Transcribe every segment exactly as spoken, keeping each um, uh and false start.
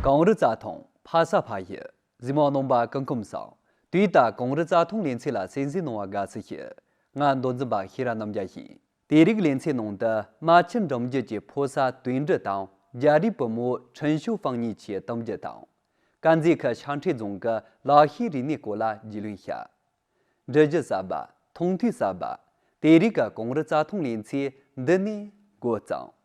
གངས་རི་རྩྭ་ཐང་ཕ་ས་ཕ་ཡུལ། གཟིགས་མོ་རྣམ་པ་སྐུ་ཁམས་བཟང་། དུས་ད་གངས་རི་རྩྭ་ཐང་ལེ་ཚན་ལ་གསན་གཟིགས་གནང་བ་དགའ་བསུ་ཞུ། ང་མདོ་འཛིན་པ་ཤེས་རབ་རྣམ་རྒྱལ་ཡིན། དེ་རིང་ལེ་ཚན་ནང་དུ་རྨ་ཆུ་འབྲུམ་རྒྱུད་ཀྱི་ཕོ་གསར་དོན་གྲུབ་དང་རྒྱ་རིགས་བུ་མོ་ཁྲིན་ཤུ་ཧྥང་གཉིས་ཀྱི་གཏམ་རྒྱུད་དང་། དཀར་མཛེས་ཁུལ་ཤང་ཁྲའི་རྫོང་གི་ལག་ཤེས་རིག་གནས་སྐོར་ལ་རྒྱུས་ལོན་བྱ། འབྲི་རྒྱུ་གསར་པ། མཐོང་ཐོས་གསར་པ། དེ་རིང་གི་གངས་རི་རྩྭ་ཐང་ལེ་ཚན་འདི་ནས་འགོ་བརྩམས།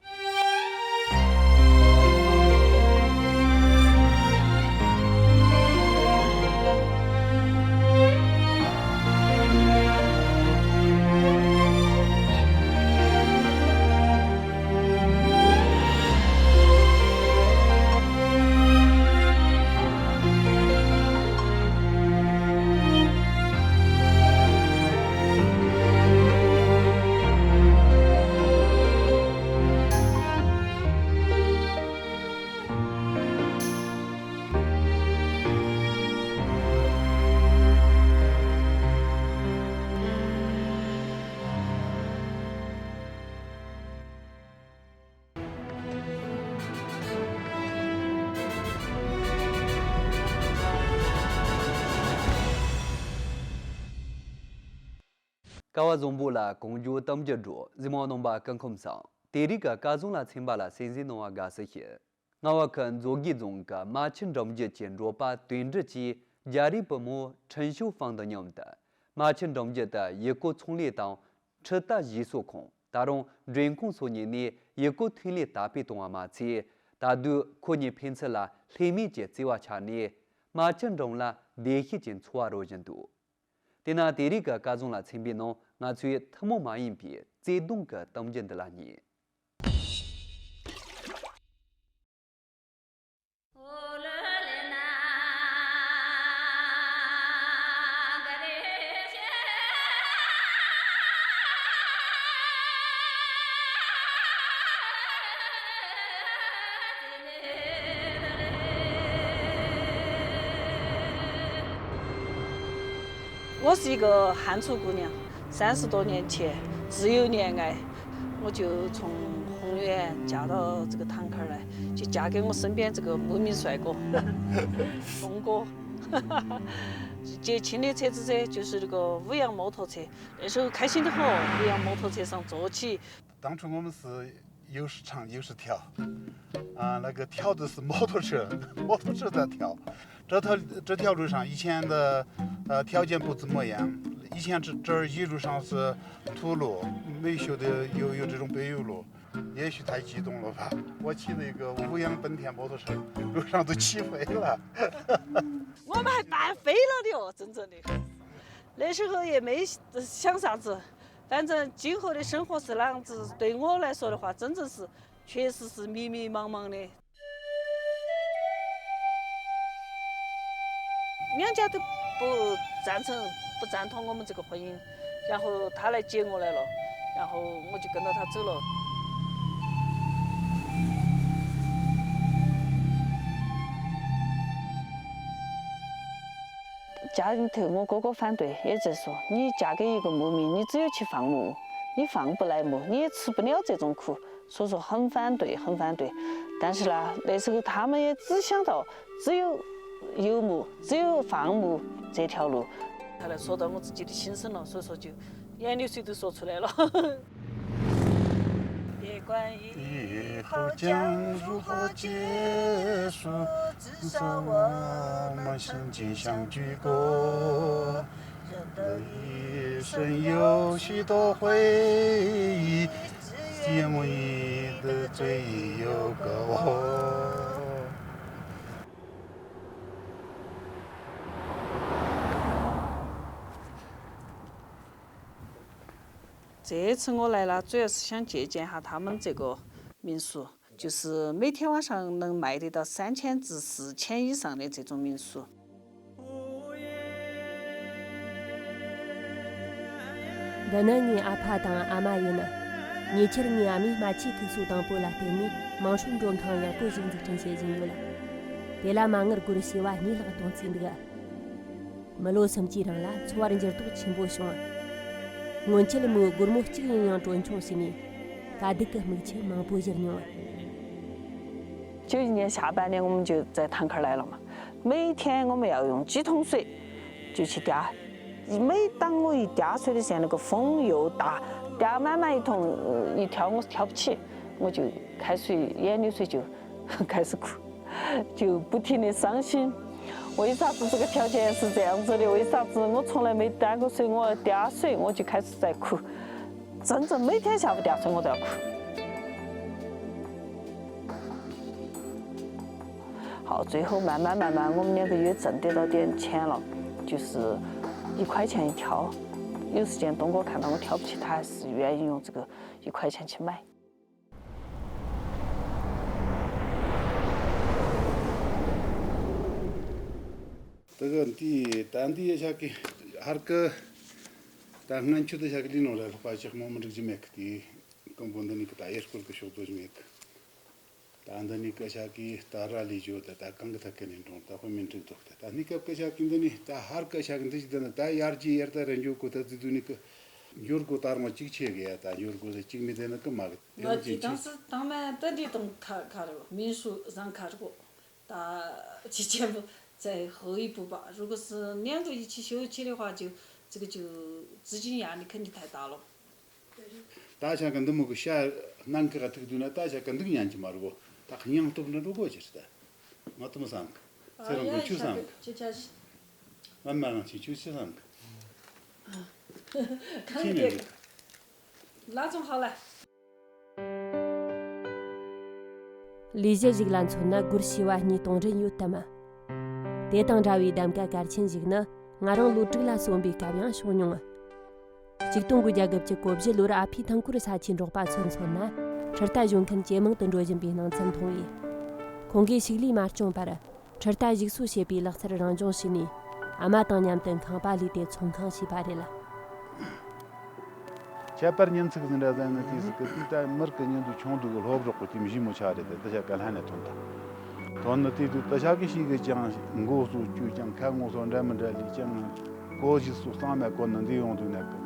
ཀ་བ་བཟང་པོ་ལ་གངས་ལྗོངས་གཏམ་རྒྱུད་འབྲོ། གཟིགས་མོ་རྣམ་པ་སྐུ་ཁམས་བཟང་། དེ་རིང་གི་སྐལ་བཟང་ལ་ཚན་པ་ལ་གསན་གཟིགས་གནང་བ་དགའ་བསུ་ཞུ། རྔ་བ་ཁུལ་མཛོད་དགེ་རྫོང་གི་རྨ་ཆུ་འབྲུམ་རྒྱུད་ཀྱི་འབྲོག་པ་དོན་གྲུབ་ཀྱིས་རྒྱ་རིགས་བུ་མོ་ཁྲིན་ཤུ་ཧྥང་དང་མཉམ་དུ་རྨ་ཆུ་འབྲུམ་རྒྱུད་དུ་ཡུལ་སྐོར་ཚོང་ལས་དང་ཁྲུ་ཏ་བཞེས་སོགས་ཁང་། ད་རུང་མགྲོན་ཁང་སོགས་གཉེར་ནས་ཡུལ་སྐོར་ཐོན་ལས་དར་སྤེལ་གཏོང་བ་མ་ཚད། ད་དུང་ཁོ་གཉིས་ཕན་ཚུན་ལ་ལྷད་མེད་ཀྱི་བརྩེ་བ་ཆགས་ནས་རྨ་ཆུ་འབྲུམ་ལ་བདེ་སྐྱིད་ཀྱི་འཚོ་བ་རོལ་བཞིན་འདུག། དེས་ན་དེ་རིང་གི་སྐལ་བཟང་ལ་ཚན་པའི་ནང་ང་ཚོས་ཐུན་མོང་མ་ཡིན་པའི་བརྩེ་དུང་གི་གཏམ་རྒྱུད་འདི་ལ་ཉན།我是一个汉族姑娘，三十多年前自由恋爱，我就从宏源嫁到这个塘口来，就嫁给我身边这个牧民帅哥，峰哥。结亲的车子噻，就是这个五羊摩托车，那时候开心得很，五羊摩托车上坐起。当初我们是 又是唱又是跳，啊，那个跳的是摩托车，摩托车在跳。这条这条路上以前的呃条件不怎么样，以前这这儿一路上是土路，没修的有有这种柏油路，也许太激动了吧。我骑了一个五羊本田摩托车，路上都骑飞了。我们还半飞了的哦，真正的。那时候也没想啥子，反正今后的生活是哪样子，对我来说的话，真正是 确实是迷迷茫茫的。两家都不赞成，不赞同我们这个婚姻，然后他来接我来了，然后我就跟着他走了。 家里头我哥哥反对，也在说，你嫁给一个牧民，你只有去放牧，你放不来牧，你也吃不了这种苦，所以说很反对，很反对。但是呢，那时候他们也只想到只有游牧，只有放牧这条路。他来说到我自己的心声了，所以说就眼泪水都说出来了。 不管以后将如何结束，至少我们曾经相聚过。人的一生有许多回忆，寂寞里的最后一个我。 这次我来了，主要是想借鉴哈他们这个民宿，就是每天晚上能卖得到三千至四千以上的这种民宿。 འདི་ནི་ངའི་ཨ་ཕ་དང་ཨ་མ་ཡིན། ཉེ་ཆར་ངའི་ཨ་མས་རྨ་ཆུའི་ཐིག་གསོ་དང་པོ་ལ་བརྟེན་ནས་མང་སྲོལ་མགྲོན་ཁང་ཡག་པོ་ཞིག་འཛུགས་སྐྲུན་བྱེད་བཞིན་ཡོད། དེ་ལ་མ་དངུལ་སྒོར་བྱེ་བ་གཉིས་ལྷག་གཏོང་རྩིས་འདུག། མི་ལོ་སུམ་ཅུའི་རིང་ལ་འཚོ་བར་འགྱུར་ལྡོག་ཆེན་པོ་བྱུང་། སྔོན་ཆད་མོའི་སྒོར་མོ་གཅིག་ཡིན་ཡང་གྲོན་ཆུང་བྱས་ནས་དཀའ་སྡུག་གི་མིག་ཆུ་མང་པོ་བཞུར་མྱོང་། 就一年下半年我们就在坦克来了嘛，每天我们要用几桶水就去吊。每当我一吊水的时候，那个风又大，吊满满一桶，呃，一吊我是吊不起，我就开始眼泪水就开始哭，就不停的伤心。为啥子这个条件是这样子的？为啥子我从来没吊过水，我吊水我就开始在哭，真正每天下午吊水我都要哭。 好，最后慢慢慢慢，我们两个也挣得到点钱了，就是一块钱一条。有时间东哥看到我跳不起，他还是愿意用这个一块钱去卖。 དེ་གི་འདི་ད་འདི་ཡ་ཤག་གི་ཧར་གི་ད་སྔན་ཆད་དུ་ཤག་གི་ལི་ནོ་ར་ལྷག་པ་ཅིག་མོ་མི་འགྲིག་གི་མེད་གི། དེ་ཀང་པོ་འདི་ནི་གི་ད་ཡེ་སྐོར་གི་ཤོག་དོ་ཞིག་མེད་གི། ད་འདི་ནི་ཀ་ཤག་གི་ད་ར་ལི་ཇོ་ད་ད་གང་གི་ཐད་ཀ་ནས་འགྲོ་ད་ཧོ་མིན་འགྲིག་འདུག་ད་ད་ནི་ཀ་ཀ་ཤག་གི་འདི་ནི་ད་ཧར་ཀ་ཤག་གི་འདི་ཞིག་ད་ནི་ད་ཡར་ཅི་ཡར་ད་རེ་འཇོག་གོ་ད་ཙི་དུ་ནི་ཀི་འགྱུར་གོ་ད་རང་ཅིག་ཆེ་གི་ཡ། ད་འགྱུར་གོ་ད་ཅིག་མི་དེ་ནི་ཀི་མ་གི། ང་དེ་ཅི་དང་སི་དང་མ་ད་འདི་དང་ཁ་ཁ་རུ་མིན་སུ་བཟང་ཁ་རུ་ད་ཅི་ཆེན་པོ་ཙེ་ཧོ་ཡི་པུ་པ་རུ་གི་སི་ནང་གི་ཡི་ཆི་ཤོ་ཆི་རི་ཧ་ཅུ་ཙི་གི་ཅུ་ཙི་ཅི་ཡ་ནི་ཁ་འདི་ཐ་ད་ལོ། ད་ཆ་ག་འདི་མོ་གི་ཤ་ནང་གི་ག་ཐུག་དུས་ན་ད་ཆ་ག་འདུག་ཉན་གྱི་མ་རེད་གོ། ད་ཉང་སྟོབས་འདྲ་འགྲོ་གོ་ཅི་རེད། ད་ང་དུ་མ་བསམ་གི། ཚེ་རང་གི་ཆུ་བསམ་གི། ང་མ་རང་ཆེ་ཆུ་ཆི་བསམ་གི། ཁང་ཁྱི་ནས་གེ་འདུག་ལ་ཙོང་ཧ་ལ། ལས་གཞི་ཞིག་ལ་མཚོན་ན་སྒོར་བྱེ་བ་གཉིས་གཏོང་རིན་ཡོད་དམ། དེ་དང་འདྲ་བའི་གདམ་ག་གལ་ཆེན་ཞིག་ནི་ང་རང་ལོ་དྲུག་ལ་སོན་པའི་སྐབས་ཡང་བྱུང་མྱོང་། གཅིག་སྟོང་དགུ་བརྒྱ་གྱ་གོ་བཞི་ལོར་ཨ་ཕའི་ཐང་སྐོར་ས་ཆའི་འབྲོག་པ་ཚོར་མཚོན་ན་ཁྲི་རྟ་ཞོན་མཁན་ཇེ་མང་དུ་འགྲོ་བཞིན་པའི་སྣང་ཚུལ་མཐོང་བས། ཁོང་གིས་ཕྱུགས་ལས་མ་སྐྱོང་བར་ཁྲི་རྟ་ཞིག་གསོ་བྱེད་པའི་ལག་རྩལ་རང་སྦྱོང་བྱས་ནས་ཨ་མ་དང་མཉམ་དུ་ཁང་པ་ལས་ཏེ་ཚོང་ཁང་བྱས་པ་རེད། ཁྱད་པར་ཉིན་ཚིག་ཟིན་འདྲ་ཟན་ནི་དུས་སུ་གི་དུས་ད་མིར་གི་ཉིན་དུ་ཆུང་དུ་གི་སློབ་རོགས་གི་དེ་མི་ཞིག་མོ་ཆགས་རེད་དེ། ད་ཆ་ག་ལྷན་ནས་ཐོན་ད་ཐོན་ནི་དུས་དུ་ད་ཆ་གི་ཞིག་གི་ཅང་མགོ་སོ་བཅུ་ཅང་ཁ་ངོ་སོ་འདྲ་མི་འདྲ་ལས་ཅང་གོ་ཞིག་སོ་གཙང་མ་གོ་ནི་འདི་ཡོང་དུས་ན་གི་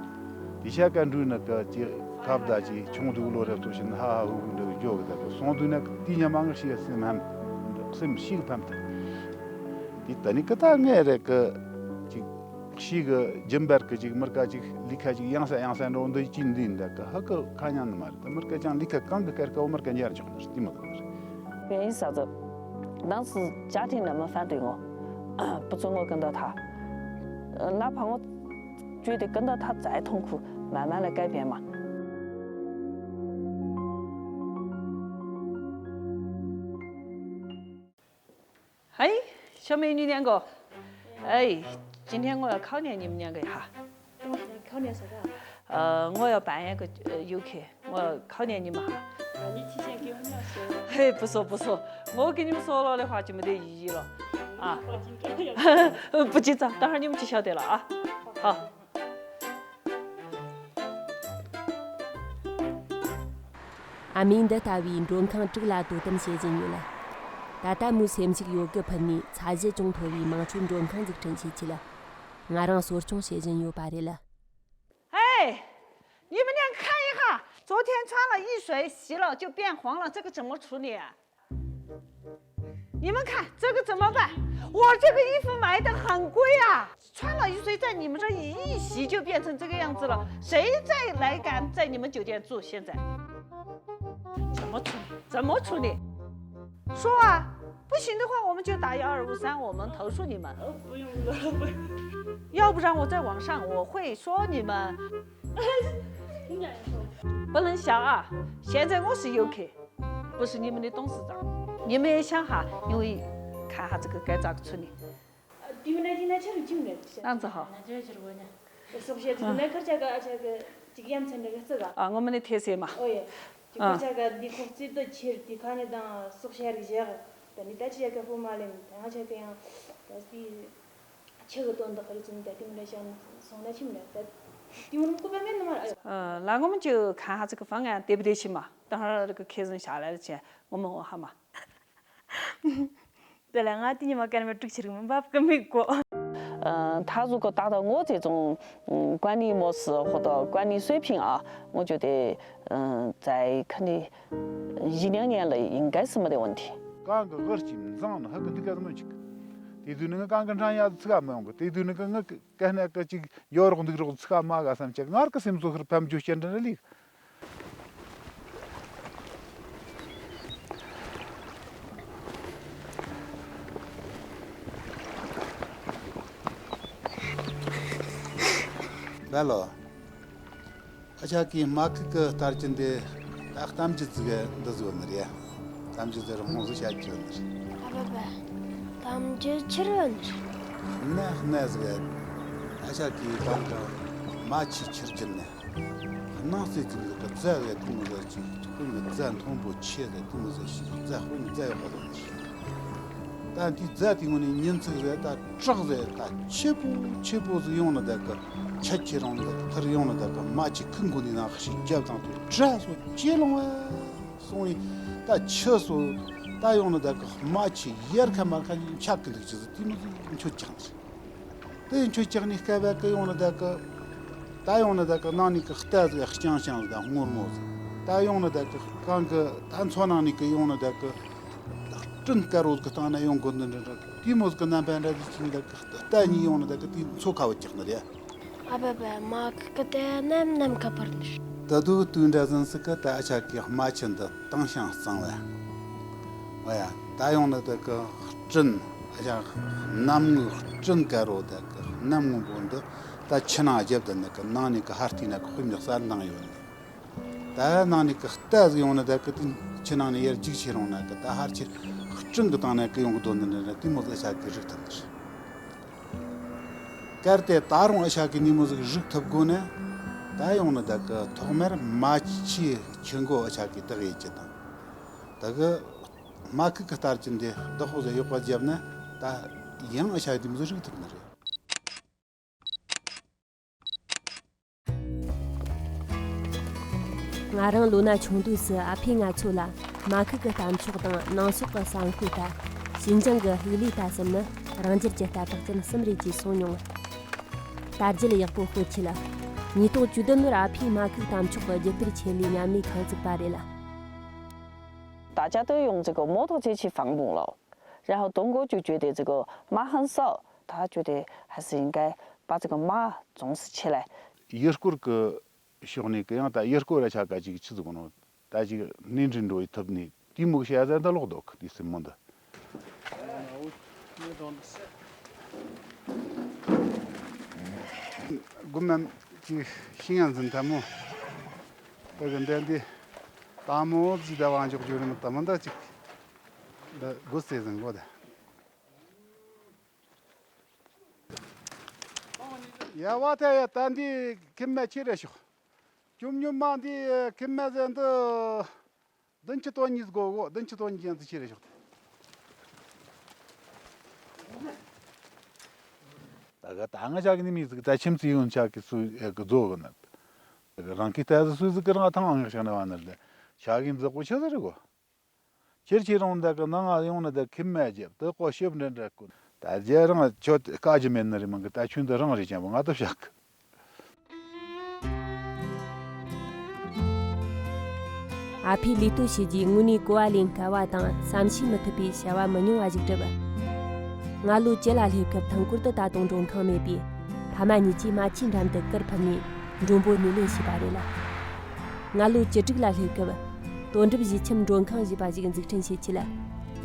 དེ་ཆ་ག་འགྲུལ་ནི་གི་ཅི་ཁབ་ད་ཅི་ཆུང་དུ་གི་ལོ་རེ་ཐོ་ཞིག་ནི་ཧ་ཧ་ཧུ་ཧུ་འདྲ་གི་འཇོག་གི་ད་གི་སོང་དུས་ན་གི་དེ་ཉམས་མ་ངི་ཞིག་སེམས་ཧམ་སེམས་ཞིག་ཕམ་ད་དེ་ད་ནི་གི་ད་ངས་རེད་གི་ཅིག་ཤི་གི་ཇིམ་པར་གི་ཅིག་མིར་ཀ་ཅིག་ལི་ཁ་ཅིག་ཡང་ས་ཡང་ས་འགྲོ་འདི་ཅི་འདི་འདི་ཀ་ཧ་ཀ་ཁ་ཉན་ནི་མ་རེད། ད་མིར་ཀ་ཅང་ལི་ཁ་གང་གི་ཀར་ཀ་འོ་མིར་ཀ་ཉར་འཇོག་ནི་རེད། དེ་མོ་ད་མ་རེད། 原因啥子？当时家庭那么反对我，不准我跟到他。呃，哪怕我觉得跟到他再痛苦，慢慢来改变嘛。 哎，小美女两个，哎，今天我要考验你们两个哈。考验啥个？呃，我要扮演个，呃，游客，我要考验你们哈。啊，你提前给我们说。嘿，不说不说，我跟你们说了的话就没得意义了。啊，不紧张，等会儿你们就晓得了啊。好。 ཨ་མས་འདི་ལྟ་བུའི་མགྲོན་ཁང་དྲུག་ལ་དོ་དམ་བྱེད་བཞིན་ཡོད་ལ། ད་ལྟ་མོའི་སེམས་ཤུགས་ཡོད་རྒུ་ཕུལ་ནས་ཚད་གཞི་ཅུང་མཐོ་བའི་དམངས་ཁྲོད་མགྲོན་ཁང་འཛུགས་སྐྲུན་བྱེད་ཆེད་ང་རང་གསོ་སྐྱོང་བྱེད་བཞིན་ཡོད་པ་རེད། 哎，你们俩看一下，昨天穿了一水，洗了就变黄了，这个怎么处理啊？ 你们看这个怎么办？我这个衣服买的很贵啊，穿了一水，在你们这一洗就变成这个样子了，谁再来敢在你们酒店住？现在怎么处理？怎么处理？说啊，不行的话我们就打幺二五三，我们投诉你们。呃，不用了，不用。要不然我在网上我会说你们。不能想啊，现在我是游客。 不是你们的董事长，你们也想哈，因为看哈这个该咋个处理。 ཨ་ཙི་ཧ། 啊，我们的特色嘛。 ཁྱི་གི་དོན་དག་རེད་ཙང་ད་དེ་མོ་རེད་བྱ་ནི་སོང་ན་ཁྱིམ་ལ་ད་དེ་མོ་རེད་བྱ་ནི་སྐུ་པ་མེད་ནི་མ་རེད། ཨ། ལ་ངོ་མ་ཅིག་ཁ་ཧ་ཅིག་ཕང་ཡང་དེ་བ་དེ་ཤི་མ་ད་ཧ་ར་གི་ཁེ་ཟན་ཤ་ལ་རེ་ཆེ་ངོ་མ་ཧ་མ། དེ་ལ་ང་དེ་ཉི་མ་ཀར་མ་དྲུག་ཆི་རིག་མི་འབབ་གི་མི་གོ། 呃，他如果达到我这种，嗯，管理模式或者管理水平啊，我觉得，嗯，在肯定一两年内应该是没得问题。གང་གི་གུར་གྱིས་འཛིང་ནི་ཧ་གི་འདུག་ག་མི་འཇིག་དེ་དུས་ནི་ངི་གང་གི་འཕྲང་ཡ་ཚིག་ག་མི་ཡོང་གི་དེ་དུས་ནི་གི་ངི་གི་ནས་གི་ཅིག་ཡོ་རོགས་འདུག་རོགས་ཚིག་ག་མ་ག་བསམ་ཅིག་ངར་གི་སེམས་ཚོ་ཧིར་ཕམ་རྒྱུ་སྐྱེ་འདྲ་རེ་ལིག་བལ་ལོ། ཨ་ཅག་གིས་མ་ཁུག་གི་སྟར་གྱི་འདི་ད་གཏམ་རྒྱུད་ཟིག་འདི་བཟོ་ནི་རེད། གཏམ་རྒྱུད་ཟེར་རྨོངས་སུ་བྱ་རྒྱུ་ནི་རེད། ཨ་ཕ་ཕ། གཏམ་རྒྱུད་ཆི་རེད་ནི་རེད། གནའ་གནའ་ཟིག་ཨ་ཅག་གིས་གང་གི་མ་ཆི་ཁྱེར་རྒྱུ་ནི། ནང་སྲིད་ཅིག་ལ་གི་རྫ་ཟེར་དེ་མོ་ཟེར་ཅིག་དཔེ་མི་རྫ་མཐོན་པོ་ཆེ་ཟེར་དེ་མོ་ཟེར་ཞིག་རྫ་དཔེ་མི་རྫ་ཡོད་པ་ཟེར་ནི་རེད། ད་འདི་རྫ་དེ་ངོ་ནས་ཉིན་ཚིག་རེད། ད་བྲག་རེད། ད་ཆེ་པོ་ཆེ་པོ་ཟིག་ཡོང་ནི་ད་གི་ཆ་ཁྱེར་རུང་ནི་ད་གི་ཐར་ཡོང་ནི་ད་གི་མ་ཆི་ཁུག་མགོ་ནས་ནང་ཞིག་རྒྱབ་དང་དུ་དྲ་སོ་ཅེ་ལོང་བ་སོང་ནས་ད་ཆུ་སོ་ད་ཡོང་ནི་ད་གི་མ་ཆི་ཡར་ཁ་མར་ཁ་ཆག་གི་འདུག་ཅི་ཟིག་དེ་མོ་ཟིག་མཆོད་ཀྱང་ནི་རེད། དེ་མཆོད་ཀྱང་ནི་སྐལ་བ་གི་ཡོང་ནི་ད་གི་ད་ཡོང་ནི་ད་གི་ནང་ནས་གི་རྟ་ཟིག་རྐྱང་རྐྱང་ཟིག་དང་སྔོན་མོ་ཟིག་ད་ཡོང་ནི་ད་གི་གང་གི་ད་མཚོ་ནང་ནས་གི་ཡོང་ནི་ད་གི་སྤྲིན་དཀར་བོ་གི་སྟེང་ན་ཡོང་དགོས་འདི་འདྲ་འདྲ་དེ་མོ་ཟིག་གི་རྣམ་པ་འདྲ་ཟིག་ཅིག་འདི་གི་རྟ་གཉིས་ཡོང་ནི་ད་གི་དེ་མཚོ་ཁ་བོ་ཀྱག་ནི་རེད། ཨ་ཕ་ཕ། མ་ཁུག་གི་དེ་ནམ་ནམ་ཁ་པར་ནི་རེད། ད་དུ་དུས་འདྲ་ཟིན་ཟིག་གི་ད་ཨ་ཅག་གི་རྨ་ཆུ་འདི་དྭངས་ཤིང་གཙང་བ། འོ་ཡ། ད་ཡོང་ནི་ད་གི་སྤྲིན་ཨ་ཅག་གནམ་ངོའི་སྤྲིན་དཀར་བོ་ད་གི་གནམ་སྔོན་པོ་འདི་ད་ཆུ་ནང་རྒྱབ་ད་ནི་གི་ནང་ནས་གི་ཧར་ཐིག་ན་གི་དཔེ་མི་གསར་འདང་ཡོད་ནི། ད་ནང་ནས་གི་རྟ་ཟིག་ཡོང་ནི་ད་གི་དེ་ཆུ་ནང་ནས་ཡར་རྒྱུག་ཆེ་རུང་ན་གི་ད་ཧར་ཆེར་སྤྲིན་གི་སྟེང་ན་གི་ཡོང་གི་དོན་འདི་འདྲ་འདྲ་དེ་མོ་ཟིག་ཨ་ཅག་གི་རིག་ཐུབ་ནི་རེད། གལ་ཏེ་ད་རུང་ཨ་ཅག་གི་ནི་མོ་ཟིག་རིག་ཐུབ་དགོས་ན། ད་ཡོང་ནི་ད་གི་ཐོག་མར་མ་ཆི་ཆུ་མགོ་ཨ་ཅག་གི་བཏགས་ཡོད་ཀྱི་དང་། ད་གི་མ་ཁུག་གི་སྟར་གྱི་འདི་བདག་པོ་ཟིག་ཡོག་པ་བརྒྱབ་ན་ད་ཡང་ཨ་ཅག་གི་ནི་མོ་ཟིག་རིག་ཐུབ་ནི་རེད། ང་རང་ལོ་ན་ཆུང་དུས་སུ་ཨ་ཕས་ང་ཚོ་ལ་མ་ཁུག་གི་གཏམ་ཕྱོགས་དང་ནང་སོག་གི་ས་མཁོ་ལྟ། ཞིན་ཅང་གི་ཧིག་ལི་ལྟ་བསམ་ནི་རང་རྒྱལ་གྱི་ལྟ་གྲགས་ཅན་གསུམ་རེད་ཅེས་གསུངས་མྱོང་། ད་རྒྱུད་ཡག་པོ་ཤོད་ཆེད་ལ། ཉིས་སྟོང་བཅུ་བདུན་ལོར་ཨ་ཕས་མ་ཁུག་གཏམ་ཕྱོགས་ཀྱི་རྒྱུད་སྤེལ་ཆེད་ལས་མཉམ་ལས་ཁང་བཙུགས་པ་རེད་ལ། 大家都用这个摩托车去放牧了，然后东哥就觉得这个马很少，他觉得还是应该把这个马种植起来。 ཡུལ་སྐོར་གི་ཕྱོགས་ནས་གི་ཡང་ད་ཡུལ་སྐོར་ར་ཆ་ག་ཅིག་ཆི་ཟིག་གོ་ནོ་ད་ཅིག་གནས་འདྲེན་འགྲོ་ཡི་ཐུབ་ནི་དེ་མོ་གི་བྱ་ཟན་ད་ལོག་འདུག་དེ་སྲིན་མོ་འདི། དགུ་མམ་ཅིག་ཤིང་ཡང་འཛིན་ཐལ་མོ། ད་གི་འདི་འདི་དང་མོ་ཟི་ད་བང་འཇོག་རྒྱུ་རེད་མོ། ད་མོ་ད་ཅིག་འདི་དགུ་ཟེ་ཟིན་གོ་ད། ཡ་བ་ད་ཡ་ད་འདི་ཁྱིམ་མ་ཆེ་རེ་ཤོག་ཅུམ་ཉུམ་མ་འདི་ཁྱིམ་མ་ཟེར་འདི་བདུན་ཅུ་དོན་གཉིས་སྒོ་གོ་བདུན་ཅུ་དོན་གཉིས་ཅན་ཟིག་ཆེ་རེ་ཤོག་ད་ག་ད་ང་ཅག་གི་ནི་མི་ཟིག་ད་ཁྱིམ་ཚེ་ཡོན་ཆག་གི་སུ་ཡ་གི་རྫོ་གི་ན། ད་ག་རང་གི་ལྟ་ཟི་སུ་ཟིག་གི་རང་ཐང་ངེག་ཤག་ན་བ་ནར་ད་ཆག་གི་མཛེས་པོ་ཆེ་ཟིག་རེ་གོ་ཁྱེར་ཁྱེར་རང་ད་གི་ནང་ང་ཡོང་ན་ད་ཁྱིམ་མ་རྒྱབ་ད་ཀོ་ཤེབ་འདྲ་འདྲ་ཀུན། ད་རྒྱ་རང་ཆོ་དཀའ་རྒྱུ་མེད་ནི་རེད་མང་གི་ད་ཆུན་ད་རང་རེད་ཅང་བ་ང་ད་བཞག་གི། ཨ་ཕས་ལས་གཏོད་བྱས་རྗེས་དངོས་གནས་གོ་བ་ལེན་དཀའ་བ་དང་བསམ་ཤེས་མི་ཐུབ་པའི་བྱ་བ་མི་ཉུང་བ་ཞིག་བསྒྲུབས། ང་ལོ་བཅུ་ལ་སླེབས་སྐབས་ཐང་སྐོར་དུ་ད་དུང་མགྲོན་ཁང་མེད་པས་ཕ་མ་གཉིས་ཀྱིས་མ་ཆུའི་འགྲམ་དུ་གུར་ཕུབ་ནས་མགྲོན་པོ་སྣེ་ལེན་བྱས་པ་རེད་ལ། ང་ལོ་བཅུ་དྲུག་ལ་སླེབས་སྐབས་དོན་གྲུབ་གཞིས་ཁྱིམ་མགྲོན་ཁང་ཞེས་པ་ཞིག་འཛུགས་སྐྲུན་བྱེད་ཆེད་ལ་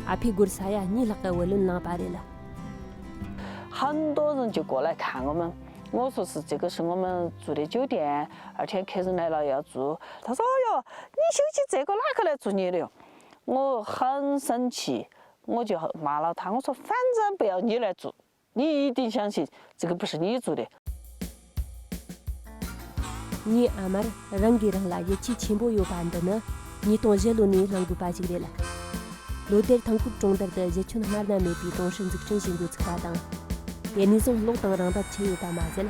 ཨ་ཕས་སྒོར་ས་ཡ་གཉིས་ལྷག་གི་བུ་ལོན་བླངས་པ་རེད་ལ། 很多人就过来看我们。我说是这个是我们做的酒店，而且客人来了要住。他说：“哎哟，你修起这个哪个来住你的哟？”我很生气，我就骂了他，我说：“反正不要你来住，你一定相信这个不是你住的。” ངའི་ཨ་མར་རང་གིས་རང་ལ་ཡིད་ཆེས་ཆེན་པོ་ཡོད་པ་འདི་ནི་ཉིས་སྟོང་བཞི་ལོ་ནས་བླངས་དགོས་པ་ཞིག་རེད། ལོ་དེར་ཐང་སྐོར་གྲོང་རྡལ་དུ་གཞི་ཁྱོན་སྔར་ན་མེད་པའི་གྲོང་ཧྲིལ་འཛུགས་སྐྲུན་བྱེད་འགོ་ཚུགས་པ་དང་། དེ་ནས་བཟུང་གློག་དང་རང་འབབ་ཆད་ཡོད་པ་མ་ཟད།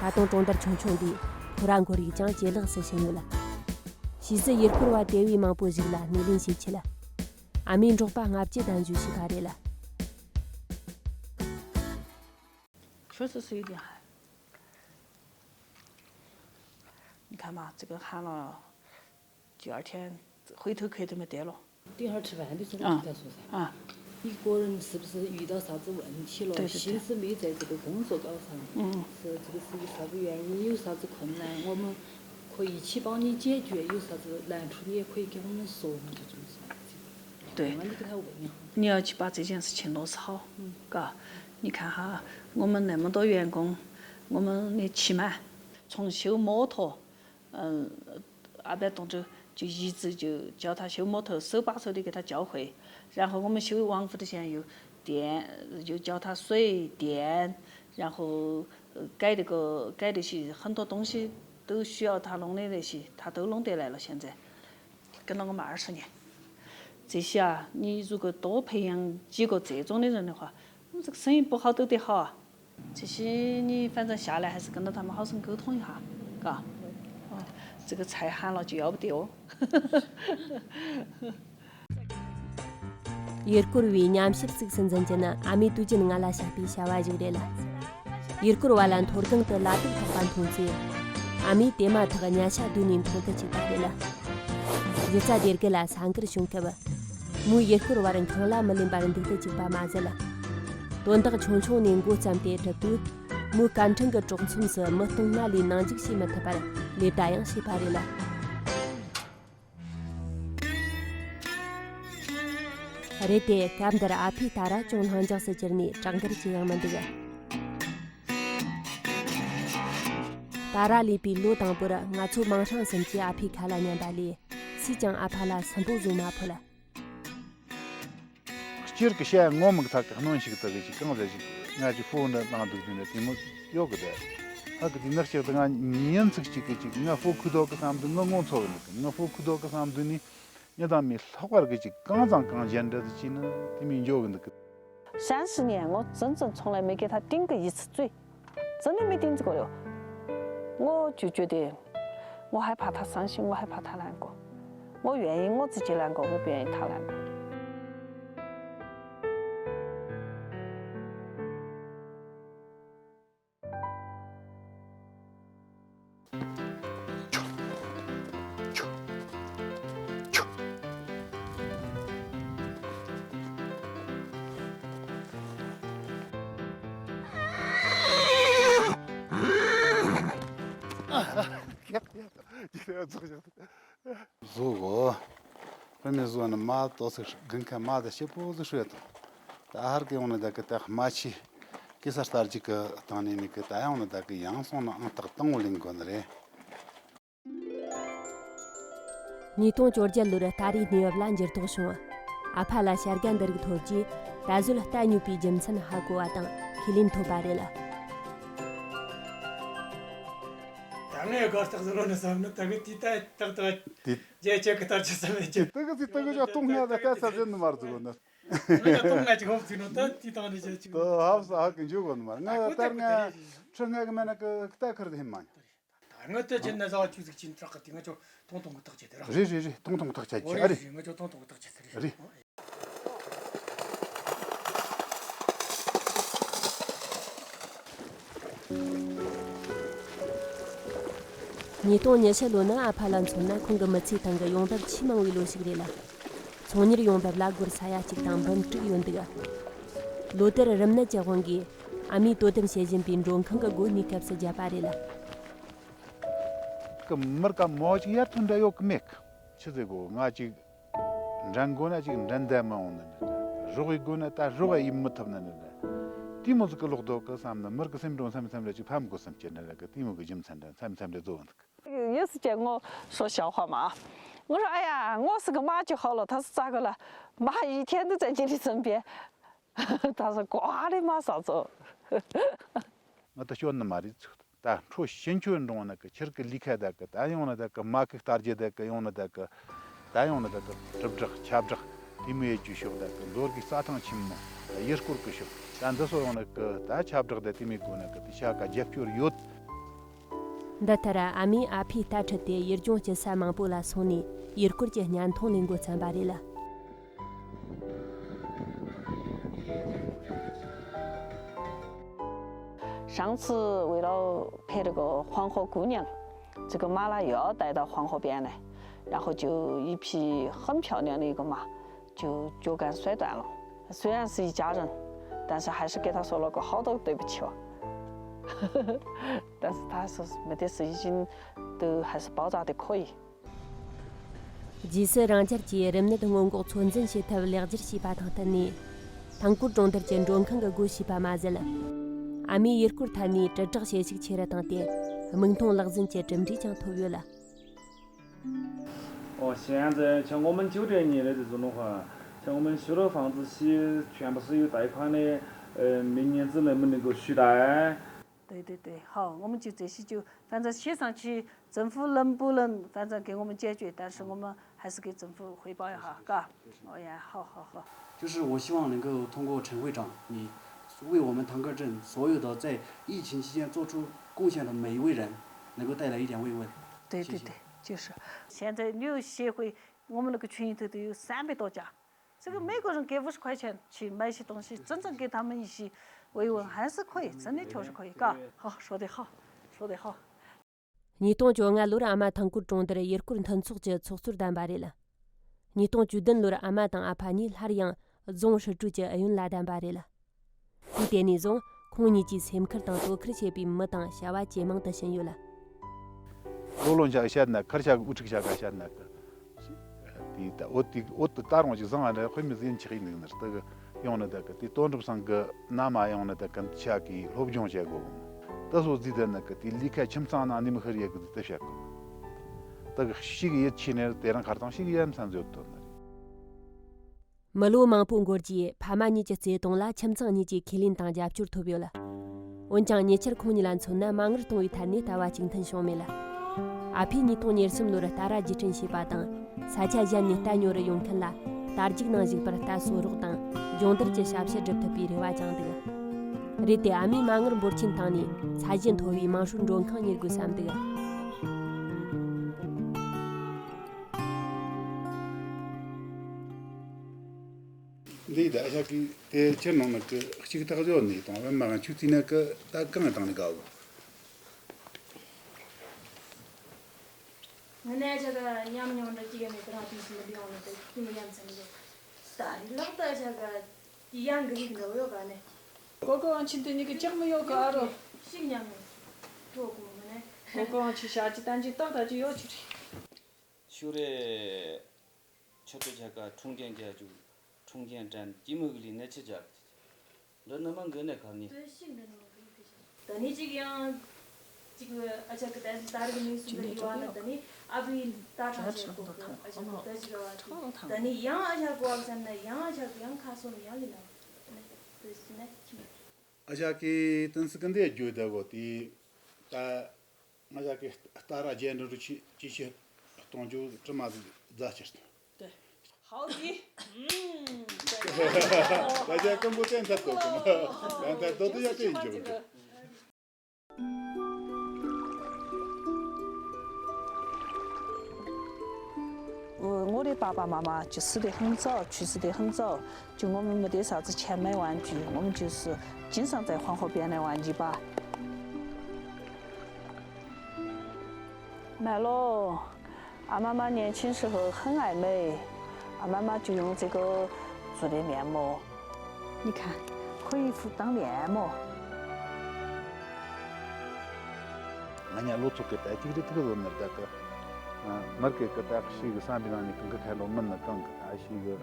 ད་དུང་གྲོང་རྡལ་ཆུང་ཆུང་འདིའི་ཁོ་ར་འཁོར་ཡུག་ཀྱང་ཇེ་ལེགས་སུ་ཕྱིན་ཡོད་ལ། ཕྱིས་སུ་ཡུལ་སྐོར་བ་དེ་བས་མང་པོ་ཞིག་ལ་སྣེ་ལེན་བྱེད་ཆེད་ལ། ཨ་མས་འབྲོག་པ་ལྔ་བཅུ་གདན་འཇོག་བྱས་པ་རེད་ལ། 确实是有点寒。你看嘛，这个寒了，第二天灰头壳都没得了。第二次吧，还没说过啊，第二次噻。啊，一个人是不是遇到啥子问题了，对对对。心思没在这个工作高上，嗯。是这个是啥子原因，有啥子困难，我们可以去帮你解决，有啥子难处你也可以给我们说嘛，这种是吧？对。那你给他问一下。你要去把这件事情落实好，嗯。嘎，你看哈，我们那么多员工，我们的起码从修摩托，嗯，二百多周就一直就教他修摩托，手把手的给他教会。然后我们修王府的现在有电，就教他水电，然后呃改那个改那些很多东西都需要他弄的那些，他都弄得来了。现在跟了我们二十年，这些啊，你如果多培养几个这种的人的话，我们这个生意不好都得好啊。 这些你反正下来还是跟着他们好生沟通一下，嘎。哦，这个菜喊了就要不得哦。 ཡུལ་སྐོར་བའི་ཉམས་ཞིབ་གཙིགས་སུ་འཛིན་རྒྱུ་ནི་ཨ་མའི་དུས་རྒྱུན་ང་ལ་བཤད་པའི་བྱ་བ་ཞིག་རེད། ཡུལ་སྐོར་བ་ལ་མཐོ་སྒང་དུ་ལ་དུག་ཐོགས་པ་མཐོང་ཚེ། ཨ་མས་དེ་མ་ཐག་ཉ་ཤ་བསྡུས་ནས་འཐུང་དུ་བཅུག་པ་རེད། གཞི་རྩ་དེ་གི་ལ་ས་འགུལ་བྱུང་སྐབས། མོའི་ཡུལ་སྐོར་བར་འཁང་ལ་མི་ལེན་པར་འདུག་ཏུ་བཅུག་པ་མ་ཟད། དོན་དག་ཆུང་ཆུང་ནས་འགོ་བརྩམས་ཏེ་བསྒྲུབས་དུས། མོའི་སྐར་ཕྲེང་གི་གྲོགས་མཚམས་སུ་མི་སྟོང་ང་ལས་ནང་འཇུག་བྱེད་མི་ཐུབ་པར་ལེ་བདའ་ཡང་བྱས་པ་རེད་ལ། རེད་དེ། སྐབས་འདིར་ཨ་ཕའི་ཏཱ་ར་ཅུང་ལྷིང་འཇགས་སུ་གྱུར་ནས་གྲགས་འགུལ་ཅི་ཡང་མི་འདུག་ཏཱ་ར་ལུས་པའི་ལོ་དང་པོར་ང་ཚོ་མིང་སྲིང་གསུམ་གྱིས་ཨ་ཕའི་ཁ་ལ་ཉན་པ་ལས། སུས་ཀྱང་ཨ་ཕ་ལ་སུན་པོ་བཟོ་མ་ཕོད། སྤྱིར་གི་བཤད་ངོ་མི་ཐག་གི་གནོན་ཞིག་ཏུ་གི་ཅིག་གང་ཟེར་ཞིག་ང་ཅིག་ཕོ་འདྲ་བཏང་འདུག་དུས་ནས་དེ་མོ་ཡོད་གི་དེ། ཧ་གི་དེ་ནག་ཅིག་ཏུ་ང་ཉིན་ཚིག་ཅིག་གི་ཅིག་ང་ཕོ་ཁུ་དོག་གི་བསམ་དུས་ང་ངོ་ཚོ་གི་འདུག་གི། ང་ཕོ་ཁུ་དོག་གི་བསམ་དུས་ནི་ཉི་དང་མི་ལྷག་པར་གི་ཅིག་གང་ཙམ་གང་གཞན་འདྲ་དུ་ཅིག་ནི་དེ་མི་འཇོག་གི་འདུག་གི། 三十年，我真正从来没给他定过一次罪，真的没定过哟。我就觉得，我害怕他伤心，我害怕他难过，我愿意我自己难过，我不愿意他难过。 བཟོ་གོ། དཔེ་མེད་བཟོ་ནི་མ་ཏོག་ཙིག་དགུན་ཁ་མ་དང་ཤི་པོ་ཟིག་ཧྲུལ་དང་། ད་ཧར་གི་ཡོང་ནི་ད་གི་ད་རྨ་ཆུ་གེ་སར་རྟ་རྒྱུག་གི་སྟེང་ནས་ནི་གི་ད་ཡོང་ནི་ད་གི་ཡང་སོང་ན་ཨང་རྟགས་དང་བོ་ལེན་དགོ་ནི་རེད། ཉིས་སྟོང་བཅོ་བརྒྱད་ལོར་ཏཱ་རའི་གནས་བབ་ལ་འགྱུར་ལྡོག་བྱུང་། ཨ་ཕ་ལ་བྱ་དགའ་འདི་རིགས་ཐོབ་རྗེས་ད་གཟོད་རྟ་ཉོས་པའི་རྒྱུ་མཚན་ཧ་གོ་བ་དང་ཁས་ལེན་ཐོབ་པ་རེད། ད་ངས་དགའ་རྟགས་ཟེར་རོ་ནི་བསམ་ནི་ད་གི་དེ་ལྟ་ཏག་ཏག་དེ་རྒྱལ་ཁྱེད་ཀྱི་ལྟར་ཆི་ཟེར་མེད་ཀྱི། དེ་གི་ཚིག་དེ་གི་ཅག་སྟོང་ལྔ་ད་ལྟ་ཚར་ཟེར་ནི་མ་རེད་ཟེར་གོ་ནི། ང་ལ་སྟོང་ལྔ་ཅིག་ཧོབ་ཚིག་ནོ་ད་དེ་དང་ནི་ཅག་ཅིག་ད་ཧབ་ས་ཧ་གི་འཇུག་གོ་ནི་མ་རེད། ང་ད་ལྟར་ང་ཁྲི་ལྔ་གི་མ་ན་གི་ད་ཁུར་དེ་ཧེ་མ་ཉོ། ད་ང་ད་ཅི་ན་ཟ་བ་ཅུ་ཟིག་ཅིན་དྲག་གི་དེ་ང་ཅོ་ཐོང་ཐོང་གི་ཐག་ཆད་དེ་ར། རེད་རེད་རེད། ཐོང་ཐོང་གི་ཐག་ཆད་ཀྱི་ཨ་རེད། ང་ཅོ་ཐོང་ཐོང་གི་ཐག་ཆད་དེ་རེད། རེད། ཉིས་སྟོང་ཉི་ཤུ་ལོ་ནི་ཨ་ཕ་ལ་མཚོན་ན་ཁོང་གི་མི་ཚེའི་སྟེང་གི་ཡོང་འབབ་ཆེས་མང་བའི་ལོ་ཞིག་རེད་ལ། ཚོང་གཉེར་ཡོང་འབབ་ལ་སྒོར་ས་ཡ་གཅིག་དང་འབུམ་དྲུག་ཡོད་འདུག་ལོ་དེར་རིམས་ནད་ཀྱི་དབང་གིས་ཨ་མས་དོ་དམ་བྱེད་བཞིན་པའི་མགྲོན་ཁང་གི་སྒོ་གནས་སྐབས་སུ་བརྒྱབ་པ་རེད་ལ། ཀི་མིར་ཀ་མོ་ཅིག་ཡར་ཐོན་འདྲ་ཡོད་ཀི་མེད་ཀི། ཆི་ཟེར་གོ་ང་ཅིག་འགྲན་དགོ་ན་ཅིག་འགྲན་བསྡད་མི་འོང་ནི་འདྲ། རོགས་ཡི་དགོ་ན་ད་རོགས་ཡི་མི་ཐུབ་ནི་འདྲ། དེ་མོ་ཟིག་གི་ལོག་རྡོ་ཀི་བསམ་ནི་མིར་ཀི་སེམས་འགྲོ་མཚམས་མཚམས་རེ་ཅིག་ཕམ་དགོ་བསམ་གྱི་འདྲ་ལ་ཀི། དེ་མོ་གི་རྒྱུ་མཚན་འདྲ་མཚམས་མཚམས་རེ་རྫོ་འདུག་ཡོད་སི་ཅེ་ངོ་སོ་ཤའོ་ཧ་མ། ངོ་ར་ཨ་ཡ་ངོ་སི་གི་མ་ཅི་ཧོ་ལོ་ཐ་སི་ཙ་གི་ལ་མ་ཡི་ཐེན་དུ་ཙན་ཅི་རི་ཙམ་པེ། ད་སོ་ཀོ་ཨ་རི་མ་ས་ཙོ། ང་ད་སྐྱོན་ནི་མ་རེད་ཚུགས། ད་འཕྲོ་ཕྱིན་ཆོད་འགྲོ་ན་གི་ཁྱེར་གི་ལི་ཁ་ད་གི་ད་ཡོང་ན་ད་གི་མ་གི་སྟར་རྒྱུ་ད་གི་ཡོང་ན་ད་གི་ད་ཡོང་ན་ད་གི་གྲུབ་བསྒྲགས་ཁྱབ་བསྒྲགས་དེ་མོ་ཡེད་རྒྱུ་ཤོག་ད་གི་མདོ་དགེ་རྩྭ་ཐང་ཆེན་མོ་ད་ཡུལ་སྐོར་གི་ཤོག་ད་འདི་སོ་ཡོང་ན་གི་ད་ཁྱབ་བསྒྲགས་ད་དེ་མོ་དགོ་ན་གི་དེ་ཤ་ཀ་རྒྱབ་སྐྱོར་ཡོད། འདི་ལྟར་ཨ་མས་ཨ་ཕའི་རྟ་ཁྲིད་དེ་ཡུལ་ལྗོངས་ཀྱི་ས་མང་པོ་ལ་སོང་ནས་ཡུལ་སྐོར་གྱི་བརྙན་ཐུང་ལས་འགོ་བརྩམས་པ་རེད་ལ། 上次为了拍那个黄河姑娘，这个马拉又要带到黄河边来，然后就一匹很漂亮的一个马，就就敢摔断了。虽然是一家人，但是还是给他说了个好多对不起吧。但是他是没得事情，都还是包扎的可以。 རྗེས་སུ་རང་རྒྱལ་གྱིས་རིམས་ནད་སྔོན་འགོག་ཚོད་འཛིན་བྱེད་ཐབས་ལེགས་སྒྱུར་བྱས་པ་དང་བསྟུན་ནས། ཐང་སྐོར་གྲོང་རྡལ་གྱི་མགྲོན་ཁང་གི་སྒོ་ཕྱེས་པ་མ་ཟད། ཨ་མའི་ཡུལ་སྐོར་ཐད་ནས་དྲིལ་བསྒྲགས་བྱེད་ཤུགས་ཆེ་རུ་བཏང་སྟེ། མིག་མཐོང་ལག་ཟིན་གྱི་གྲུབ་འབྲས་ཀྱང་ཐོབ་ཡོད་ལ། 哦，现在像我们酒店呢，那是怎么话？像我们修了房子，是全部是有贷款的，呃，明年之内没能够续贷。 对对对，好，我们就这些就，反正协商去，政府能不能，反正给我们解决，但是我们还是给政府汇报一下，嘎。哦呀，好好好。就是我希望能够通过陈会长，你为我们唐克镇所有的在疫情期间做出贡献的每一位人，能够带来一点慰问。对对对，就是。现在旅游协会，我们那个群里头都有三百多家。 这个每个人给五十块钱去买些东西，真正给他们一些慰问，还是可以，真的确实可以，嘎。好，说得好，说得好。 ཉིས་སྟོང་བཅོ་ལྔ་ལོར་ཨ་མ་ཐང་སྐོར་གྲོང་རྡལ་ཡུལ་སྐོར་མཐུན་ཚོགས་ཀྱི་ཚོགས་གཙོར་བདམས་པ་རེད། ཉིས་སྟོང་བཅུ་བདུན་ལོར་ཨ་མ་དང་ཨ་ཕ་གཉིས་སླར་ཡང་རྫོང་ཧྲི་ཀྲུའུ་ཀྱི་ཨུ་ཡོན་ལ་བདམས་པ་རེད། དུས་དེ་ནས་བཟུང་ཁོང་གཉིས་ཀྱིས་སེམས་ཁུར་དང་དོ་ཁུར་བྱེད་པའི་མི་དང་བྱ་བ་ཇེ་མང་དུ་ཕྱིན་ཡོད་ལ། ལོ་ལོན་ཆ་གི་བཤད་ན་ཁར་ཆ་གི་དབུ་ཁྲིད་ཆ་ག་བཤད་ན་གི། དེ་ད་འོ་དེ་འོ་དེ་ད་རུང་ཅིག་བཟང་ང་འདྲ་དཔེ་མི་ཟིན་ཆགས་ཡིན་ནི་ནི་ད་གི་ཡོང་ནི་ད་གི་དེ་དོན་གྲུབ་ཚང་གི་ན་མ་ཡོང་ནི་ད་གི་ཆ་གི་སློབ་སྦྱོང་བྱེད་དགོ་གི། ད་སོ་ཟིག་ད་ན་གི་དེ་ལི་ཁ་ཁྱིམ་ཚང་ན་ནི་མི་ཧར་ཡ་གི་དེ་བཤད་གི། ད་གི་ཤི་གི་ཡིད་ཆེས་ནི་དེ་རང་ཁར་དང་ཤི་གི་ཡ་མཚན་བཟོ་དོན་ནི་རེད། མི་ལོ་མང་པོའི་འགོར་རྗེས་ཕ་མ་གཉིས་ཀྱི་བརྩེ་དུང་ལ་ཁྱིམ་ཚང་གཉིས་ཀྱི་ཁས་ལེན་དང་རྒྱབ་སྐྱོར་ཐོབ་ཡོད་ལ། འོན་ཀྱང་ཉེ་ཆར་ཁོང་གཉིས་ལ་མཚོན་ན་མ་དངུལ་གཏོང་བའི་ཐད་ནས་ལྟ་བ་གཅིག་མཐུན་བྱུང་མེད་ལ། ཨ་ཕས་ཉིས་སྟོང་ཉེར་གསུམ་ལོར་རྟ་ར་རྗེས་དྲན་བྱས་པ་དང་ས་ཆ་གཞན་ནས་རྟ་ཉོ་རུ་ཡོང་མཁན་ལ་རྟ་རྒྱུག་ནང་ཞུགས་པར་རྟ་གསོ་རོགས་དང་སྦྱོང་བརྡར་གྱི་ཞབས་ཞུ་སྒྲུབ་ཐུབ་པའི་རེ་བ་བཅངས་འདུག་རེད་དེ་ཨ་མས་མ་དངུལ་འབོར་ཆེན་བཏང་ནས་ས་གཞི་མཐོ་བའི་མང་ཤོས་མགྲོན་ཁང་གཉེར་དགོས་བསམ་འདུག་འདི་ད་ཤག་གི་དེ་ཁྱེར་ནང་ནས་ཀྱི་གཅིག་ཐག་བཅད་ནས་དང་བན་མ་གང་ཆུ་རྩིས་ན་ཀི་ད་གང་བཏང་ནས་དགའ་བོ། ངི་ནས་ཆ་ག་ཉམས་མྱོང་འདྲ་གཅིག་ཡང་མེད་དེ་རང་དུས་སུ་མི་འདི་ཡོང་ནས་དེ་ཁྱི་མི་ཉམས་ཚན་འདུག་ད་རི་ལག་ད་ཆ་ག་དེ་ཡང་གི་རིགས་འདྲ་བོ་ཡོད་ག་ནས། གོ་གོ་ཨང་ཆི་འདི་ནི་གི་ཅག་མི་ཡོད་ག་ཨ་རོ། ཤིག་ཉམས་མྱོང་ཐོག་གོ་མི་ནས། གོ་གོ་ཨང་ཆི་ཤ་ཅི་ཏན་ཅི་ཏག་ཏག་ཅི་ཡོད་ཅི་རེད། ཤུ་རེ། ཆུ་ཏོ་ཆ་ག་ཁྲུང་ཅན་རྒྱ་ཇུ། ཁྲུང་ཅན་དྲན་ཅི་མུ་གི་ལི་ནས་ཆི་ཇག་འདི་ནི་མ་འགི་ནས་ག་ནི། ད་ནི་ཅིག་ཡང་ཅིག་ཨ་ཅག་གི་ད་ད་རིག་ནི་སུ་འདི་ཡོད་ན་ད་ནི་ཨ་བི་ད་ཁྲང་ཆེ་གོ་གི་ཨ་ཅག་གི་ད་ཅིག་ར་བ་ད་ནི་ཡང་ཨ་ཅག་གོ་ཨ་ཟན་ན་ཡང་ཨ་ཅག་གི་ཡང་ཁ་སོ་ནི་ཡང་ལི་ན་ད་ཅི་ན་ཁྱི་ཨ་ཅག་གི་ཏན་སི་ཀི་འདི་རྒྱུ་ད་གོ་དེ་ད། ང་ཅག་གི་སྟ་ར་རྒྱན་འགྲོ་རུ་ཅི་ཅི་ཞིག་གཏོང་རྒྱུ་དྲི་མ་རྫ་ཆེར་གཏོང་། ཧའོ་ཏི། ད་ཅག་ཀམ་པོ་ཏན་ཐད་དོ་ཀམ། ཏན་ཐད་དོ་དུ་ཡ་ཏེ་འཇུ། 我的爸爸妈妈就是的很早，去世的很早，就我们没得啥子钱买玩具，我们就是经常在黄河边来玩泥巴。买了，阿妈妈年轻时候很爱美，阿妈妈就用这个做的面膜，你看，可以敷当面膜。 ང་ཉ་ལོ་ཚོ་གི་ད་ཅིག་རི་ཐིག་ལོ་ནར་ད་གི། མར་གི་གི་ད་ཤི་གི་བསམ་པའི་ནང་ནས་གང་གི་ཁ་ལོ་མིན་ན་གང་གི་ད་ཤི་གི།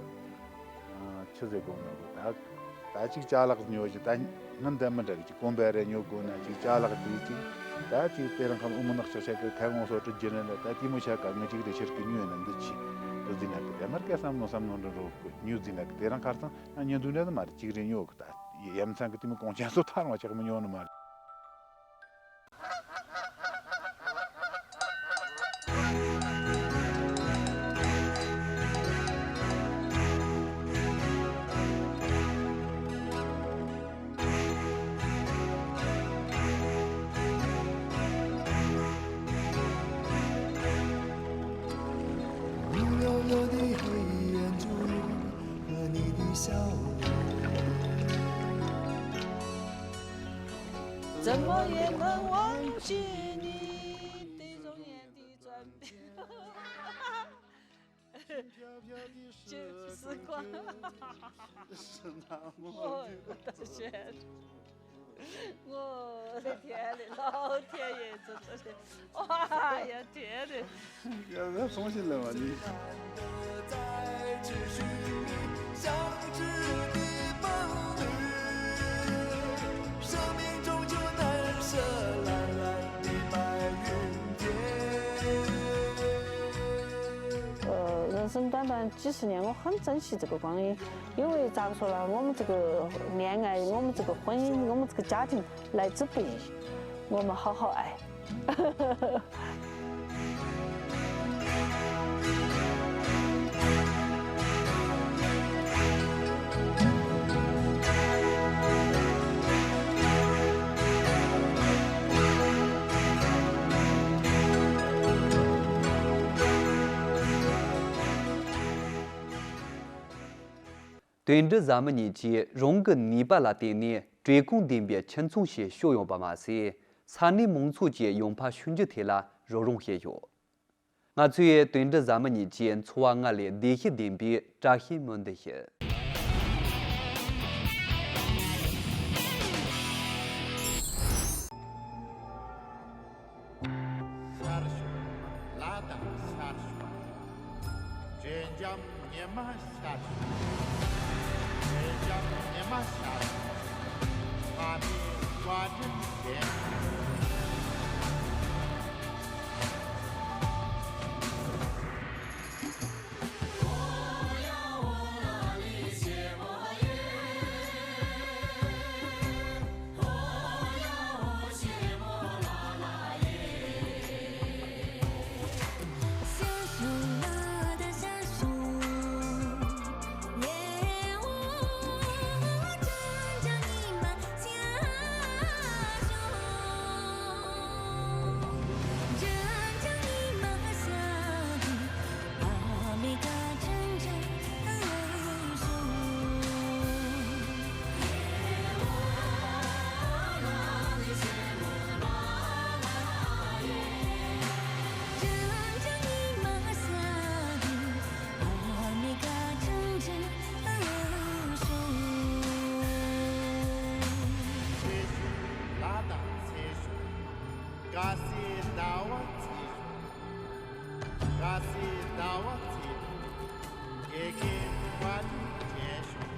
ཆི་ཟེར་གོ་ནོ་གི་ད། ད་ཅིག་ཅ་ལག་ཉོ་ཞིག་ད་སྣུམ་ད་མི་འདྲ་གི་ཅིག་གོམ་པ་རེ་ཉོ་དགོས་ན་ཅིག་ཅ་ལག་དེ་ཅིག་ད་ཅིག་དེ་རིང་ཁམས་ཨུ་མི་ནག་ཆག་ཆག་གི་ཁ་ངོ་སོ་ཏྲི་ཇི་ནི་ད་ད་ཏི་མོ་ཆ་ག་ངི་ཅིག་རེ་ཤར་གི་ཉོས་ན་འདི་ཆི་འདི་ཟིན་ན་གི་དེ་མར་ག་བསམ་ནོ་བསམ་ནོ་འདྲ་རོ་གི་ཉོ་ཟིན་ན་གི་དེ་རིང་ཁར་སང་ང་ཉོ་འདུག་ན་ད་མར་ཅིག་རེ་ཉོ་གི་ད་ཡ་མཚན་གི་ཏི་མོ་གོང་ཆེན་སོ་ཐར་མ་ཆག་མི་ཉོ་ནི་མ་རེད། 就是光。是那么我的天。 我的天嘞，老天爷，这这是，哇呀，天嘞！要不要重新来嘛？你。呃，人生短短几十年，我很珍惜这个光阴。 因为咋个说呢，我们这个恋爱，我们这个婚姻，我们这个家庭来之不易，我们好好爱。 དོན་འགྲུབ་བཟའ་མི་གཉིས་ཀྱིས་རང་གི་ནུས་པ་ལ་བརྟེན་ནས་བཀྲེས་སྐོམ་ལྡན་པའི་ཁྱིམ་ཚང་ཞིག་བསྐྱོད་ཡོང་པ་མ་ཟད། ས་གནས་མང་ཚོགས་ཀྱི་ཡོང་འབབ་ཤུགས་འགྱུར་ཐད་ལ་རོགས་རམ་བྱས་ཡོད། ང་ཚོས་དོན་འགྲུབ་བཟའ་མི་གཉིས་ཀྱི་འཚོ་བ་སྔར་ལས་བདེ་སྐྱིད་ལྡན་པའི་བཀྲ་ཤིས་སྨོན་འདུན་ཞུ། ཤར་ཕྱོགས་ལ་དྭགས་ཤར་ཕྱོགས། ཀྲེ་འཇམ་ཉི་མ་ཤར་ཕྱོགས། ཀྲེ་འཇམ་ཉི་མ་ཤར་ཕྱོགས། ཕ་མའི་བཀའ་དྲིན་ལྡན། ལ་དྭགས་ཚེ་ཤོག་དགའ་སའི་ཟླ་བ་ཚེ་ཤོག་དགའ་སའི་ཟླ་བ་ཚེ་ཤོག་དགེ་རྒན་བཀའ་དྲིན་དྲན་ཤོག་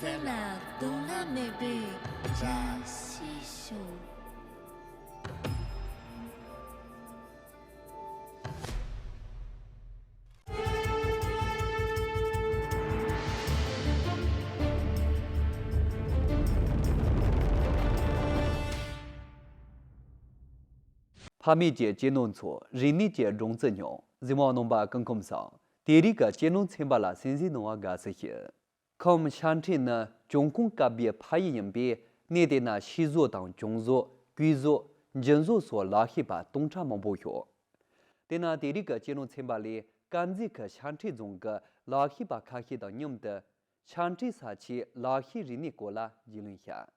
ལ་གདོང་ལ་མེད་པའི་བཀྲ་ཤིས་ཤོག་ཕ་མེས་ཀྱི་གཅེས་ནོར་འཚོ། རིག་གནས་ཀྱི་སྦྲང་རྩི་མྱོང་། གཟིགས་མོ་རྣམ་པ་སྐུ་ཁམས་བཟང་། དེ་རིང་གི་གཅེས་ནོར་ཚན་པ་ལ་གསན་གཟིགས་གནང་བར་དགའ་བསུ་ཞུ། ཁམས་ཤར་འཕྲིན་ནི་བྱང་ཁོངས་དཀར་པོའི་ཕ་ཡུལ་ཡིན་པས། གནས་དེ་ན་ཤིང་བཟོ་དང་གྱང་བཟོ། གོས་བཟོ། འཇིམ་བཟོ་སོགས་ལག་ཤེས་པ་སྟོང་ཕྲག་མང་པོ་ཡོད། དེས་ན་དེ་རིང་གི་གཅེས་ནོར་ཚན་པ་ལས་དཀར་མཛེས་ཁུལ་ཤར་འཕྲིན་རྫོང་གི་ལག་ཤེས་པ་ཁ་ཤས་དང་མཉམ་དུ་ཤར་འཕྲིན་ས་ཆའི་ལག་ཤེས་རིག་གནས་སྐོར་ལ་རྒྱུས་ལོན་བྱ།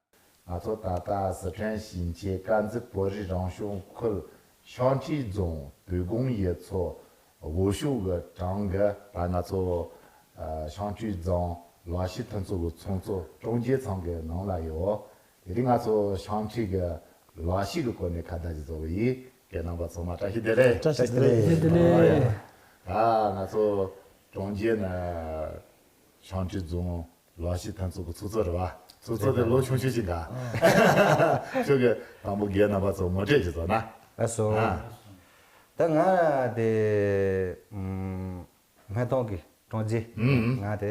ང་ཚོ་ད་ལྟ་སི་ཁྲོན་ཞིང་ཆེན་དཀར་མཛེས་བོད་རིགས་རང་སྐྱོང་ཁུལ་ཤར་འཕྲིན་རྫོང་དོལ་སྒང་ཡུལ་ཚོ་འོག་ཕྱོགས་ཀྱི་གྲོང་གི་ད་ང་ཚོ་ཨ་ཤར་འཕྲིན་རྫོང་ལག་ཤེས་མཐུན་ཚོགས་ཀྱི་ཚོགས་གཙོ་ཀྲང་རྒྱལ་ཚང་གི་ནང་ལ་ཡོད། དེ་རིང་ང་ཚོ་ཤར་འཕྲིན་གྱི་ལག་ཤེས་ཀྱི་སྐོར་ནས་ཁ་བརྡ་ཞིག་བཟོ་གི་ཡིན། རྒན་རྣམ་པ་ཚང་མ་བཀྲ་ཤིས་བདེ་ལེགས། བཀྲ་ཤིས་བདེ་ལེགས། བདེ་ལེགས། ཨ་ཡ། ད་ང་ཚོ་ཀྲང་རྒྱལ་ནི་ཤར་འཕྲིན་རྫོང་ལག་ཤེས་མཐུན་ཚོགས་ཀྱི་ཚོགས་གཙོ་རེད་བ། ཚོགས་གཙོ་དེ་ལོ་ཆུང་ཆུང་ཞིག་ག་ཁྱོད་ཀྱིས་དང་པོ་རྒན་རྣམ་པ་ཚོ་ངོ་སྤྲོད་ཅིག་བཟོ་ན། ལགས་སོ། ཨ། ད་ང་དེ་ཨམ། སྨན་ཐང་གི་ཀྲང་རྒྱལ། ཨུམ། ང་དེ།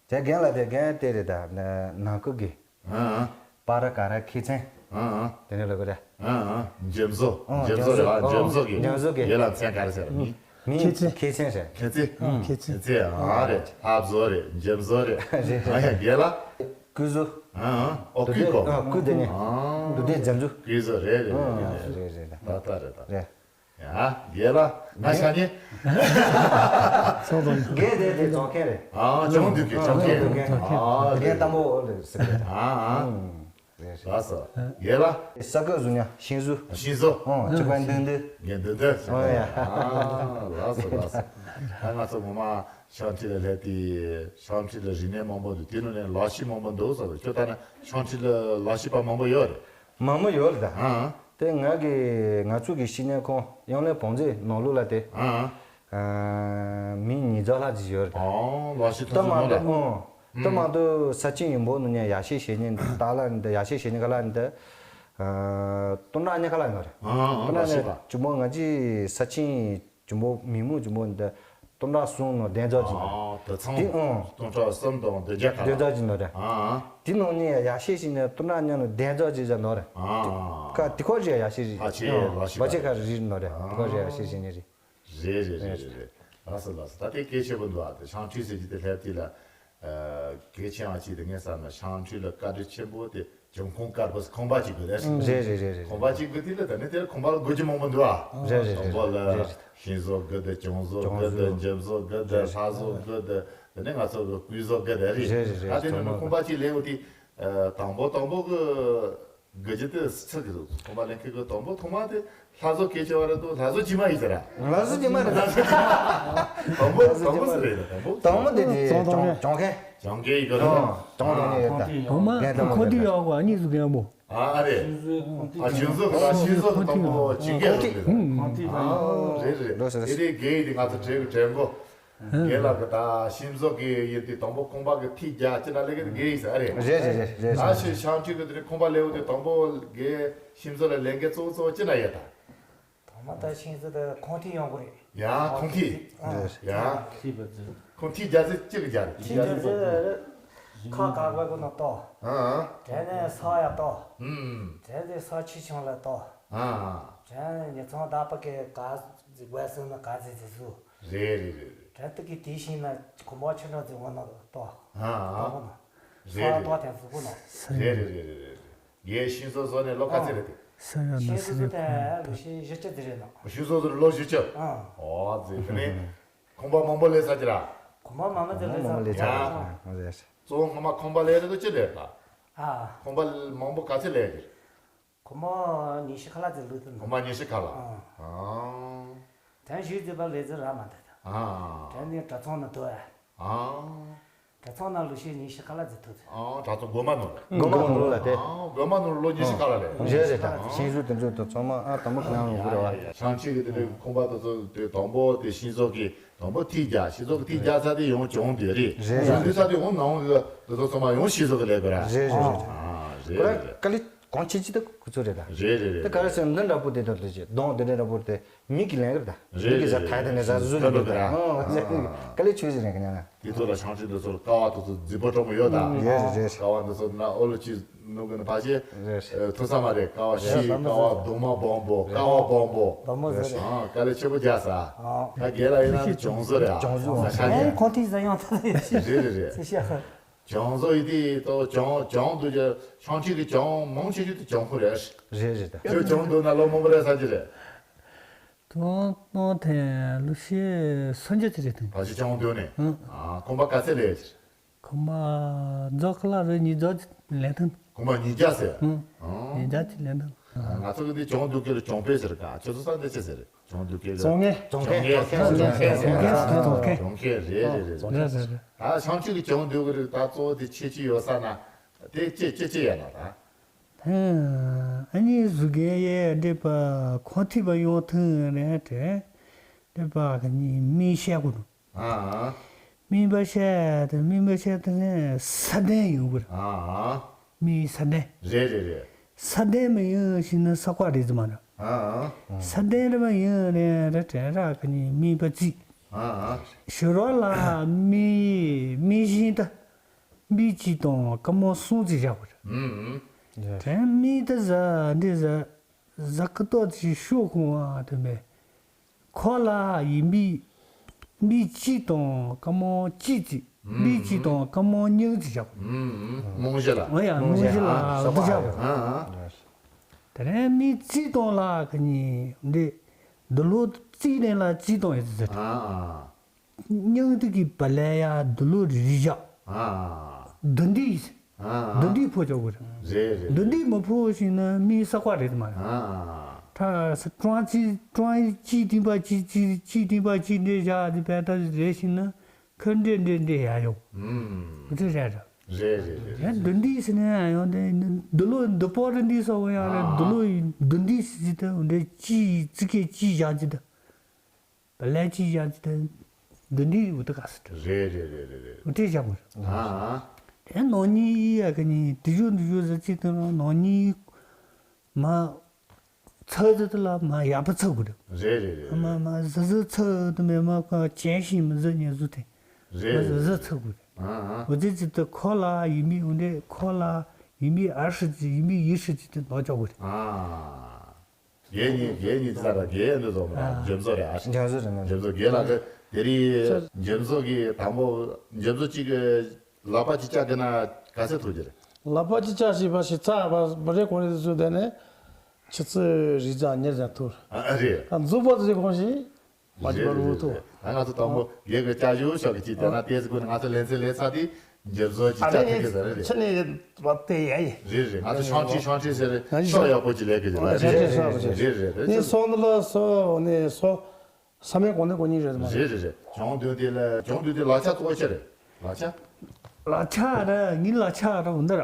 དེ་རྒན་ལགས་དེ་རྒན་དེ་རེད། ད་ནང་ཁུལ་གྱི་ཨ་ཨ། པར་ག་ར་མཁས་ཚན། ཨ་ཨ། དེ་ནས་ལོ་གི་རེད། ཨ་ཨ། འཇིམ་བཟོ། ཨ། འཇིམ་བཟོ་རེད་བ། འཇིམ་བཟོ། འཇིམ་བཟོ་གི། འཇིམ་བཟོ་གི། ཡེ་ལ་མཚན་ག་རེ་ཟེར་མི། མཁས་ཚན། མཁས་ཚན་རེད། མཁས་ཚན། ཨ། མཁས་ཚན། མཁས་ཚན། ཨ་རེད། ལྷ་བཟོ་རེད། འཇིམ་བཟོ་རེད། རེད། ཨ་ཡ་རྒན་ལགས། གོས་བཟོ། ཨ་ཨ། ཨོ་གོས་གོ། ཨ་གོས་དེ་ནས། ཨ། འདུག་དེ་འཇིམ་བཟོ། གོས་བཟོ་རེད་རེད། ཨ་རེད་རེད། ད་ལྟ་རེད་ད། རེད། ཡ། རྒན་ལགས། ང་ཤ་ཉེ། ཚོགས་དང་། རྒན་དེ་དེ་སྦྱོང་མཁན་རེད། ཨ། སྦྱོང་འདུག་གི། སྦྱོང་མཁན། སྦྱོང་མཁན། ཨ། རྒན་དང་པོ་ལ་ཟེར་གི། ཨ་ཨ། རེད་རེད། ལགས་སོ། རྒན་ལགས། ས་ཀ་བཟོ་ཉ་ཤིང་བཟོ། ཤིང་བཟོ། ཨོ་ཅི་པན་འདུན་འདུན། རྒན་འདུན་འདུན། ཨོ་ཡ། ཨ། ལགས་སོ་ལགས་སོ། ད་ང་ཚོ་ངོ་མ་ཤར་འཕྲིན་ལ་སླེབས་དུས་ཤར་འཕྲིན་ལ་རིག་གནས་མང་པོ་འདུག་དེ་ནང་ནས་ལག་ཤེས་མང་པོ་འདུག་ཟེར་བ། ཁྱོད་ལྟ་ན་ཤར་འཕྲིན་ལ་ལག་ཤེས་པ་མང་པོ་ཡོད་རེད། མང་པོ་ཡོད་རེད་ད། ཨ། དེ་ང་གི་ང་ཚོ་གི་བཤེས་གཉེན་ཁོང་གཡང་ལེ་བོང་རྫིང་ནང་ལོགས་ལ་དེ། ཨ། ཨ། མི་ཉིས་བརྒྱ་ལྷག་ཅིག་ཡོད་རེད། ཨོ། ལག་ཤེས་མཐོ་ཤོས་ནང་ལ། ཨོ། ད་མང་དུ་ས་ཆེན་ཡོན་པོ་ནང་ནས་ཡར་ཞེ་བྱེད་མཁན་ད་ལ་འདི་ཡར་ཞེ་བྱེད་མཁན་ག་ལ་འདི། ཨ། སྟོང་ཕྲག་གཉིས་ཀ་ལ་ཡོད་རེད། ཨ། ཨ། སྟོང་ཕྲག་ལག་ཤེས་པ། གཅིག་པོ་ང་ཚོའི་ས་ཆེན་ཆེན་པོ་མི་མང་ཆེན་པོ་འདི་སྟོང་ཕྲག་གསུམ་ནང་བདུན་ཚོད་ཅིག་ཡོད་རེད། ཨ། དེ་ཚང་། དེ་ཨང་། སྟོང་ཕྲག་གསུམ་དང་བདུན་བརྒྱ་ག་ལ། བདུན་ཚོད་ཅིག་ཡོད་རེད། ཨ། དེ་ནང་ནས་ཡར་ཞེ་བྱས་ནས་སྟོང་ཕྲག་གཉིས་ནང་བདུན་ཚོད་ཅིག་ཡོད་རེད། ཨ། ཁ་དེ་ཁོ་རེ་ཡར་ཞེ་རེད། ཕལ་ཆེར་ཨང་། ལག་ཤེས་པ་ཕལ་ཆེར་ཁ་རེ་རེད་ཡོད་རེད། ཨ། དེ་ཁོ་རེ་ཡར་ཞེ་བྱས་ནས་རེད། རེད་རེད་རེད་རེད་རེད། ལགས་སོ་ལགས་སོ། ད་དེ་གལ་ཆེན་པོ་འདུག་ཨ། དེ་ཤར་འཕྲིན་ཟེར་གྱི་དེ་སླེབས་དུས་ལ། ཨ། གལ་ཆེ་བ་ཅིག་དེ་ངས་བསམ་ན་ཤར་འཕྲིན་ལ་བཀའ་དྲིན་ཆེན་པོ་དེ། བྱང་ཁོངས་དཀར་པོ་ཁང་པ་གཅིག་དགོས་རེད། རེད་རེད་རེད་རེད། ཁང་པ་གཅིག་དགོས་དུས་ལ་ད་ནི་དེར་ཁང་པ་ལ་དགོས་རྒྱུ་མང་པོ་འདུག་ཨ། རེད་རེད་དང་པོ་ལ་རེད་རེད། ཤིང་བཟོ་དགོས་དེ། གྱང་བཟོ་དགོས་དེ། འཇིམ་བཟོ་དགོས་དེ། རེད་རེད། ལྷ་བཟོ་དགོས་དེ། དེ་ནས་ང་ཚོ་གི་གོས་བཟོ་དགོས་དེ་རེད། རེད་རེད་རེད། ཨ་དེ་ནི་ཁང་པ་གཅིག་ལེན་འོ་དེ། ཨ། དང་པོ་དང་པོ་གི་དགོས་རྒྱུ་དེ་ཚིག་གི་འདུག་ཁང་པ་ལེན་མཁན་གི་དང་པོ་ཐོག་མ་དེ་ལྷ་བཟོ་གལ་ཆེ་བ་རེད་འདུག་ལྷ་བཟོ་ཇི་མ་ཡིན་ཟེར་ར། ལྷ་བཟོ་ཇི་མ་རེད། ལྷ་བཟོ་ཇི་མ། དང་པོ་དང་པོ་ཟེར་རེད། དང་པོ་དང་པོ་དེ་དེ་གྱང་གྱང་མཁན། གྱང་མཁན་ཡིན་གི་རེད། ཨ། གྱང་གྱང་མཁན་ཡོད་ད། ཁོང་ཐིག་ཡོད། ཁོང་ཐིག་ཡོད་ག་གཉིས་སུ་གང་པོ། ཨ་ཨ་རེད། ཨ་ཤིང་བཟོ་གི་ལ་ཤིང་བཟོ་གི་དང་པོ་ཇིང་གེ་རེད། ཨ་རེད་རེད། ལོ་ཟེར། དེ་དེ་གེ་དེ་ང་ཚོ་གྲས་གི་གྲས་མགོ། གེ་ལ་གི་ད་ཤིང་བཟོ་གི་ཡིན་དེ་དང་པོ་ཁང་པ་གི་ཐིག་རྒྱ་ཅི་ན་ལེ་གི་གེ་ཡིན་ས་རེད། རེད་རེད་རེད་རེད། ད་ཤི་ཤང་ཁྲི་གི་དེ་ཁང་པ་ལེ་བོ་དེ་དང་པོ་གེ་ཤིང་བཟོ་ལ་ལེན་གེ་གཙོ་བོ་གཙོ་བོ་ཅི་ན་ཡོད་ད། དང་མ་ད་ཤིང་བཟོ་དེ་ཁོང་ཐིག་ཡོང་གི་རེད། ཡ་ཁོང་ཐིག་ཨ། ཡ། ཁོང་ཐིག་རྒྱ་ཚད་ཅི་གི་རྒྱ་རེད། ཐིག་རྒྱ་ཚད་ཁ་ག་བ་གོ་ན་ཏོ། ཨ། དེ་ནས་ས་ཡ་ཏོ། ཨུམ། དེ་ནས་ས་ཆི་ཆུང་ལ་ཏོ། ཨ། དེ་ནས་ཉི་ཚང་ད་པ་ཀེ་ག་ཟི་བ་སི་ན་ག་ཟི་ཟི་ཟུ། རེད་རེད་རེད་རེད། དེ་ཏི་ཀི་དེ་ཤིང་ན་གོམ་པ་ཆུ་འགྲོ་ཟི་བ་ན་ཏོ། ཨ་ཨ། ཏོ་གོ་ན། ས་རེད་ཡ་ཏོ་རེད། དེ་ཟུ་གོ་ན། རེད་རེད་རེད་རེད་རེད། ངས་ཤིང་བཟོ་བཟོ་ནས་ལོ་ག་ཚོད་རེད་དེ། ཤིང་བཟོ་བཟོ་དེ་ལོ་ཤིང་བཞི་བཅུ་དེ་རེད་ནོ། ཤིང་བཟོ་བཟོ་ལོ་བཞི་བཅུ། ཨ། ཨོ་ཙི་དེ་ནས་ཁང་པ་མང་པོ་ལས་ས་ཅི་ར། ཁང་པ་མང་པོ་ལས་ས། ཡ། གཙོ་བོ་ཁང་པ་ཁང་པ་ལས་རེད་དོ་ཅི་ལས་ད། ཨ། ཁང་པ་མང་པོ་ག་ཚོད་ལས་ཀྱི། ཁོ་མོ་ཉི་ཤུ་ཁ་ལ་ཙི་ལུས་དུ་ཁོ་མོ་ཉི་ཤུ་ཁ་ལ། ཨ། ཨ། དོན་ཞུས་ཙི་པ་ལས་ཙི་ར་མ་འདི་ད། ཨ། དོན་ནི་གྲྭ་ཚང་ནི་དོ་ཨ། ཨ། ཚང་ན་ལུགས་ཤེས་ཉི་ཤུ་ཁ་ལ་ཟིན་ཐུབ། ཨ་གྲྭ་ཚོ་སྒོ་མ་ནོར། སྒོ་མ་ནོར་ལ་དེ། ཨ་སྒོ་མ་ནོར་ལོ་ཉི་ཤུ་ཁ་ལ་རེད། རེད་རེད་ད། ཤིང་བཟོ་དེ་ཚོ་དང་ཚང་མ་ཨ་དང་པོ་གནང་རུང་དགོས་རེད་བ། ཤང་ཁྲི་གི་དེ་འདྲའི་ཁང་པ་དེ་ཚོ་དེ་དང་པོ་དེ་ཤིང་བཟོ་གི་དང་པོ་ཐིག་རྒྱག་ཤིང་བཟོ་གི་ཐིག་རྒྱག་ཚར་དེ་ཡང་གྱོང་དེ་རེད། རེད་གྱོང་དེ་ཚར་དེ་ཡང་ནང་གི་དེ་ཚོ་ཚང་མ་ཡང་ཤིང་བཟོ་གི་ལས་དགོས་ར། རེད་རེད་རེད། ཨ་རེད་ཁོ་ར་རེད། དཀའ་ལས་གང་ཆེ་ཆེ་དེ་ཁོ་ཚོ་རེད་ད། རེད་རེད་རེད། དེ་ག་རེ་ཟེར་འདི་འདྲ་པོ་དེ་དང་དེ་ཆེ་གདོང་དེ་འདྲ་པོ་དེ། མི་གི་ལན་རེད་ད། རེད་མི་གི་ཟ་རེད་ཐག་དེ་ནས་ཟ་རེད་ཟུ་ལ་རེད་ད། ཨང་དཀའ་ལས་ཆོས་ཟེར་ནས་ག་ཉན་ན། དེ་ཚོ་ལ་ཤང་ཁྲི་འདི་ཚོར་ཀ་བ་དེ་ཚོ་རྫིག་པོ་སྤྲོ་མོ་ཡོད་ད། རེད་རེད་རེད། ཀ་བ་འདི་ཚོ་ན་ཨོ་ལོ་ཅི་ནུ་གི་ནི་ཕ་ཆེ། རེད། ཐུ་ས་མ་རེད་ཀ་བ་ཤི་ཀ་བ་རྡུང་མ་སྦོམ་པོ་ཀ་བ་སྦོམ་པོ། སྦོམ་པོ་ཟེར་རེད། ཨང་དཀའ་ལས་ཆེ་པོ་རྒྱག་ས། ཨང་། ད་རྒན་ལ་ཡིན་ན་ཅོང་བཟོ་རེད་ཨ། ཅོང་བཟོ་ཨང་ཟ་ཁ་ཨེ་ཉན། ཁོང་ཐིག་ཟ་ཡང་ཐ་ཡོད་ཆི། རེད་རེད་རེད། ཚེ་ཤ། ཅོང་བཟོ་ཡི་དེ་ཏོ་ཅོང་ཅོང་དུ་ཅོ་ཤང་ཁྲི་གི་ཅོང་མང་ཆེ་ཆེ་དུ་ཅོང་ཁུ་རེད། རེད་རེད་ད། ཁྱོད་ཅོང་དུ་ན་ལོ་མང་པོ་རེད་ས་ཅི་རེད། ཏོང་ཏོང་ཐེ་ལུ་ཤེ་སུན་ཅི་ཅི་རེད་དུ། ཕ་ཆེ་ཅོང་དུ་ནས། ཨང་། ཨ་ཁོང་པ་ག་ཚད་ལས་ཅི། ཁོ་མ་རྫོགས་ཁ་ལ་རེ་ཉིས་རྫོགས་ལེན་ཐུབ། ཁོ་མ་ཉིས་བརྒྱ་ཟེར། ཨང་། ཨང་། ཉིས་བརྒྱ་ཅིག་ལེན་ཐུབ། ང་ཚོ་གི་འདི་ཅོང་དུ་ཀེ་ལ་ཅོང་པེ་ཟེར་ག་ཁྱོད་ཚོ་ས་འདི་ཅི་ཟེར། ཅོང་དུ་ཀེ་ལ་ཅོང་ངེ་ཅོང་ངེ་ཅོང་ངེ་ཅོང་ངེ་ཅོང་ངེ་ཅོང་ངེ་རེད་རེད་རེད། རེད་རེད་རེད། ད་ཤང་ཁྲི་གི་ཅོང་དུ་ཀེ་ལ་ད་གཙོ་བོ་དེ་ཆེ་ཆེ་ཡོད་ས་ན་དེ་ཅི་ཅི་ཅི་ཡ་ན་ད། ཨ་ནི་གཟུགས་ཀྱི་ཡེ་འདྲེས་པ་ཁོང་ཐིག་པ་ཡོང་ཐུན་རེད་དེ། འདྲེས་པ་ག་ནི་མི་བཤད་དགོས་འདུག་ཨ། སྨན་པ་བཤད་དེ་སྨན་པ་བཤད་དེ་ནས་ས་ལྡན་ཡོང་དགོས་རེད། ཨ། མིའི་ས་ལྡན། རེད་རེད་རེད། ས་ལྡན་མི་ཡོང་ཞིག་ན་ས་ཀ་རེད་ཙམ་མ་རེད། ཨ། ས་ལྡན་རེད་མ་ཡོང་རེད་རེད་དྲན་ར་ག་ནི་སྨན་པ་བརྩིས། ཨ། ཞོར་བ་ལ་མི་མི་བཞིན་ད། མི་གཅིག་དང་ཀ་མོ་གསུམ་ཙམ་བཞག་དགོས་རེད། ཨུམ་ཨུམ། དྲན་མི་ད་ཟ་འདི་ཟ། ཟ་ཁུ་ཏོག་ཅིག་ཤོག་ཁུང་བ་དེ་མེད། ཁོ་ལ་ཡིན་པའི་མི་གཅིག་དང་ཀ་མོ་གཅིག་ཅིག་མི་གཅིག་དང་ཀ་མོ་གཉིས་ཅིག་བཞག་རྨོངས་གཞི་ལ། ཨོ་ཡ་རྨོངས་གཞི་ལ་འདི་བཞག་ཨ་ཨ། དེ་ནས་མི་གཅིག་དང་ལ་ག་ནི་འདི་འདི་ལོ་གཅིག་ནས་ལ་གཅིག་དང་ཡོད་ཟེར། ཨ་ཨ། སྙིང་ཐིག་གི་བ་ལས་ཡ་འདི་ལོ་རི་བཞག་ཨ་ཨ། འདི་འདི། ཨ་ཨ། འདི་འདི་ཕོ་ཅོག་གོ་རེད། རེད་རེད། འདི་འདི་མ་ཕོ་ཞིག་ན་མི་ས་ཀ་རེད་མ་རེད། ཨ་ཨ། ད་ཀྲང་ཅི་ཀྲང་ཅི་ཏིང་པ་ཅི་ཅི་ཅི་ཏིང་པ་ཅི་འདྲེ་བཞག་འདི་བས་ད་རེད་ཞིག་ན་ཁ་འདྲེ་འདྲེ་འདྲེ་ཡ་ཡོང་། ཨུམ། འདི་རེད་རེད། རེད་རེད་རེད། ཡ་འདི་འདི་ཞིག་ན་ཡ་ཡོང་དེ་འདི་ལོ་འདི་པོ་རེད་འདི་ས་བོ་ཡ་རེད། ཨ་ཨ། འདི་ལོ་འདི་འདི་ཞིག་ད་འདྲེ་ཅི་ཙི་ཀེ་ཅི་བཞག་ཅི་ད། བ་ལས་ཅི་བཞག་ཅི་དེ་འདི་འདྲའི་འུ་ཐུག་ག་སི་ཏུ། རེད་རེད་རེད་རེད་རེད། འུ་ཐུག་བཞག་པ་རེད། ཨ་ཨ། དེ་ནང་ཉིད་ཡ་ག་ནི་དེ་བཞུགས་འདི་བཞུགས་ཟེར་ཅི་དེ་ནང་ནང་ཉིད་མ་ཚ་ཟེར་དེ་ལ་མ་ཡག་པོ་ཚ་དགོས་རེད། རེད་རེད་རེད། མ་མ་ཟི་ཟི་ཚ་དེ་མེད་མ་ག་ཅན་ཞིག་མི་ཟི་ཉེ་ཟུ་དེ། རེད་མ་ཟི་ཟི་རེད། ཚ་དགོས་རེད། ཨ་ཨ། འུ་ཚོ་ཅི་དེ་ཁོ་ལ་ཡིན་མི་འུ་འདྲེ་ཁོ་ལ་ཡིན་མི་ཨ་ཧྲི་ཅི་ཡིན་མི་ཡི་ཧྲི་ཅི་དེ་ནོར་ཆོག་དགོས་རེད། ཨ། རྒན་ཉིད་རྒན་ཉིད་ཙི་ལ་རྒན་འདི་ཚོ་མ་ར་འཇེམ་བཟོ་རེད་ཨ། འཇེམ་བཟོ་རེད་ན། འཇེམ་བཟོ་རྒན་ལགས་ཀྱི་དེ་རིང་འཇེམ་བཟོ་གི་དང་པོ་འཇེམ་བཟོ་གཅིག་གི་ལག་པ་གཅིག་བཅག་གི་ན་ག་ཚད་ཐུག་གི་རེད། ལག་པ་གཅིག་བཅག་ཞིག་པ་ཞིག་ཚ་བ་བ་རེ་གོ་རེ་དེ་ཚོ་དེ་ནས་ཆུ་ཚོད་རེ་ཙམ་ཉེར་ཙམ་ཐུག་ཨ་རེད། ཨ་འཛུགས་པ་དེ་གོང་ཞིག་མ་གཅིག་པ་རུ་ཐུག་ད་ང་ཚོ་དང་པོ་རྒན་གྱི་བཅའ་བཞུགས་ཤོག་གི་གཅིག་དེ་ན་ཏེ་ཟི་ཀུན་ང་ཚོ་ལེན་ཚེ་ལེན་ཚ་དེ། འཇེམ་བཟོ་ཅིག་ཨ་ཅག་ཐེག་གི་ཟེར་རེད། ཕྱི་ནས་བ་དེ་ཡ་ཡི། རེད་རེད། ང་ཚོ་ཤང་ཁྲི་ཤང་ཁྲི་ཟེར་རེད། ཤོག་ཡག་པོ་ཅིག་ལས་གི་ཟེར་རེད། རེད་རེད། ནི་སོ་ནི་ལ་སོ་ནི་སོ་ས་མེད་གོང་ནས་གོང་ཉིད་རེད་མ་རེད། རེད་རེད། ཅོང་དུ་དེ་ལ་ཅོང་དུ་དེ་ལག་ཆ་གཙོ་ཆེ་རེད། ལག་ཆ། ལག་ཆ་ར་ངའི་ལག་ཆ་ར་འདི་ར།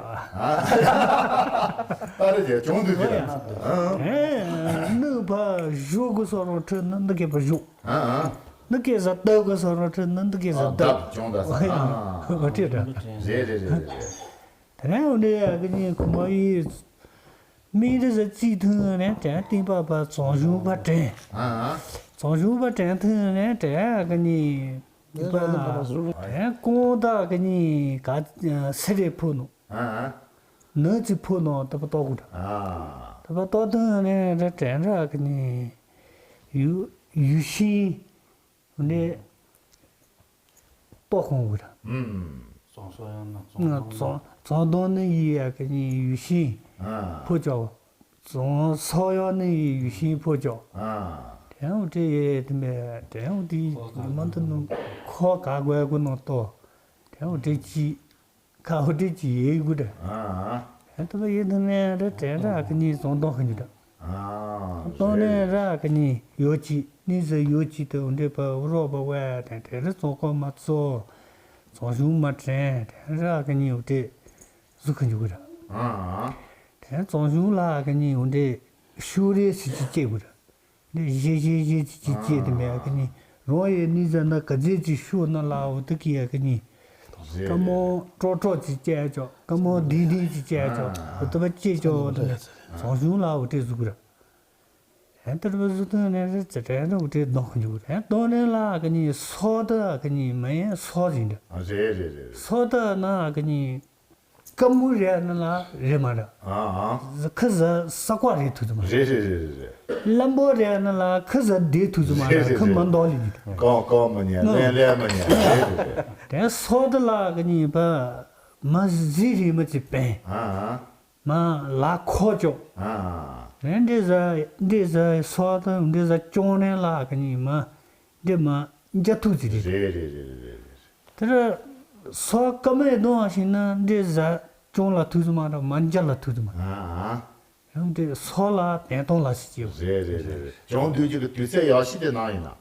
ཨ་རེད་ཅོང་དུ་དེ་ལ། ཨ་ནུ་བ་ཞོ་གི་སོ་རོ་ཁྲི་ནི་འདི་གི་བ་ཞོ། ཨ་ཨ། འདི་སྐད་ཟ་ལྟ་དགོས་ས་རོ་ཁྲི་ནི་འདི་སྐད་ཟ་ཨ་ལྟ། ལྟ་བྱུང་ད་ས་ཨ་ཨ་ཁྲི་ར། རེད་རེད་རེད་རེད། དེ་ནས་འོ་འདི་ཡ་གི་ཉིན་ཁོ་མོ་ཡིས་མི་འདི་ཟ་རྩིས་ཐུང་ནས་དྲན་སྟེང་པ་པ་བཙོང་གཞུང་པ་དྲན། ཨ་ཨ། བཙོང་གཞུང་པ་དྲན་ཐུང་ནས་དྲན་ཡ་གི་ཉིན་དེ་པ་དྲན་ཀོང་ད་གི་ཉིན་ག་སི་རེ་ཕུ་ནུ། ཨ་ཨ། ནག་ཅིག་ཕོ་ནང་ལྟ་བུ་ལྟོགས་དགོས་ར། ཨ། ལྟ་བུ་ལྟོགས་དོན་ནི་ར་དྲན་ར་གི་ནི་ཡུ་ཡུལ་ཤིང་ནི་ལྟོགས་ཁོང་དགོས་ར། ཨུམ། བཙོང་སོགས་ཡང་ན་བཙོང་སྡོང་ན། བཙོང་བཙོང་སྡོང་ནི་ཡི་ཡ་གི་ནི་ཡུལ་ཤིང་ཨ། ཕོ་ཅོག་བཙོང་སོགས་ཡང་ནི་ཡི་ཡུལ་ཤིང་ཕོ་ཅོག་ཨ། དེ་འུ་ཏྲེ་ཡེ་དེ་མེ་དེ་འུ་ཏི་མ་འདི་ནང་ཁོ་ག་དགོས་དགོས་ནང་ལྟོགས་དེ་འུ་ཏྲེ་ཅི། ཁ་ཧོ་ཏི་ཅི་ཡེ་གུ་ཏེ། ཨ་ཨ། ཨ་ཏི་པ་ཡེ་ཐུ་ནེ་རེ་ཏེ་ར་ཀ་ནི་ཙོང་ཏོང་ཁ་ཉི་ཏ། ཨ་ཙོང་ནེ་རེད། ར་ཀ་ནི་ཡོ་ཅི་ནི་ཟེ་ཡོ་ཅི་ཏེ་འུ་འདྲེ་པ་རོ་པ་ཝེ་ཏེ་ཏེ་རེ་ཙོང་ཀོ་མ་ཙོ། རྫོང་གཞུང་མ་དྲན་དེ་ར་གི་ནི་འུ་དེ་གཟུགས་ཁ་འཇུག་གི་ར། དེ་རྫོང་གཞུང་ལ་གི་ནི་འུ་དེ་ཤུ་རེ་སི་ཅི་སྐྱེ་དགོས་ར། འདི་ཞེ་ཞེ་ཞེ་ཅི་ཅི་སྐྱེ་དེ་མེད་གི་ནི་རོང་ཡི་ནི་ཟ་ན་ག་ཟེ་ཅི་ཤུ་ན་ལ་འུ་དེ་གི་ཡ་གི་ནི། ཀ་མོ་ཀྲོ་ཀྲོ་ཅི་སྐྱེ་ཆོག་ཀ་མོ་དི་དི་ཅི་སྐྱེ་ཆོག་འུ་དེ་བ་སྐྱེ་ཆོག་འདི་རྫོང་གཞུང་ལ་འུ་དེ་གཟུགས་ར། ཨན་ཏར་བ་ཟུ་ཏུ་ནེ་རི་ཙི་ཏྲེ་རི་ཝུ་ཏྲེ་གདོང་ཁ་འཇུག་རེ་གདོང་ནེ་ལ་ཀ་ནི་སོ་ཏ་ཀ་ནི་མ་ཡན་སོ་ཟིན་རེ། རེད་རེད་རེད། སོ་ཏ་ན་ཀ་ནི་ཀ་མུ་རེ་ན་ལ་རེ་མ་ར། ཨ་ཨ། ཁ་ཟ་ས་ཀ་རེ་ཐུ་ཐུ་མ་རེད། རེད་རེད་རེད་རེད། ལམ་པོ་རེ་ན་ལ་ཁ་ཟ་དེ་ཐུ་ཐུ་མ་ར། རེད་རེད་ཁ་མ་རེད། འདོག་ལི་ནི། ཀོ་ཀོ་མ་ཉན་ལེ་ལེ་མ་ཉན། རེད་རེད་རེད། དེ་སོ་ཏ་ལ་ཀ་ནི་པ་མ་ཟི་རེ་མ་ཅི་པན། ཨ་ཨ། མ་ལ་ཁོ་ཅོག་ཨ། ནས་འདི་ཟ་འདི་ཟ་སོགས་དང་འདི་ཟ་ཅོང་ནས་ལ་ཀ་ནི་མ་འདི་མ་འཇའ་ཐུག་ཅི་རེད། རེད་རེད་རེད་རེད་རེད། དེ་ར་སོགས་ཀ་མེད་གདོང་ཞིག་ན་འདི་ཟ་ཅོང་ལ་ཐུག་ཙམ་མ་ར་མ་འཇའ་ལ་ཐུག་ཙམ་མ། ཨ་ཨ། རང་དེ་སོགས་ལ་བན་སྟོང་ལ་ཞིག་ཅེས། རེད་རེད་རེད་རེད། ཅོང་དུས་ཀྱི་གི་དུས་ཚོད་ཡག་ཤོས་དེ་ནང་ཡིན་ན།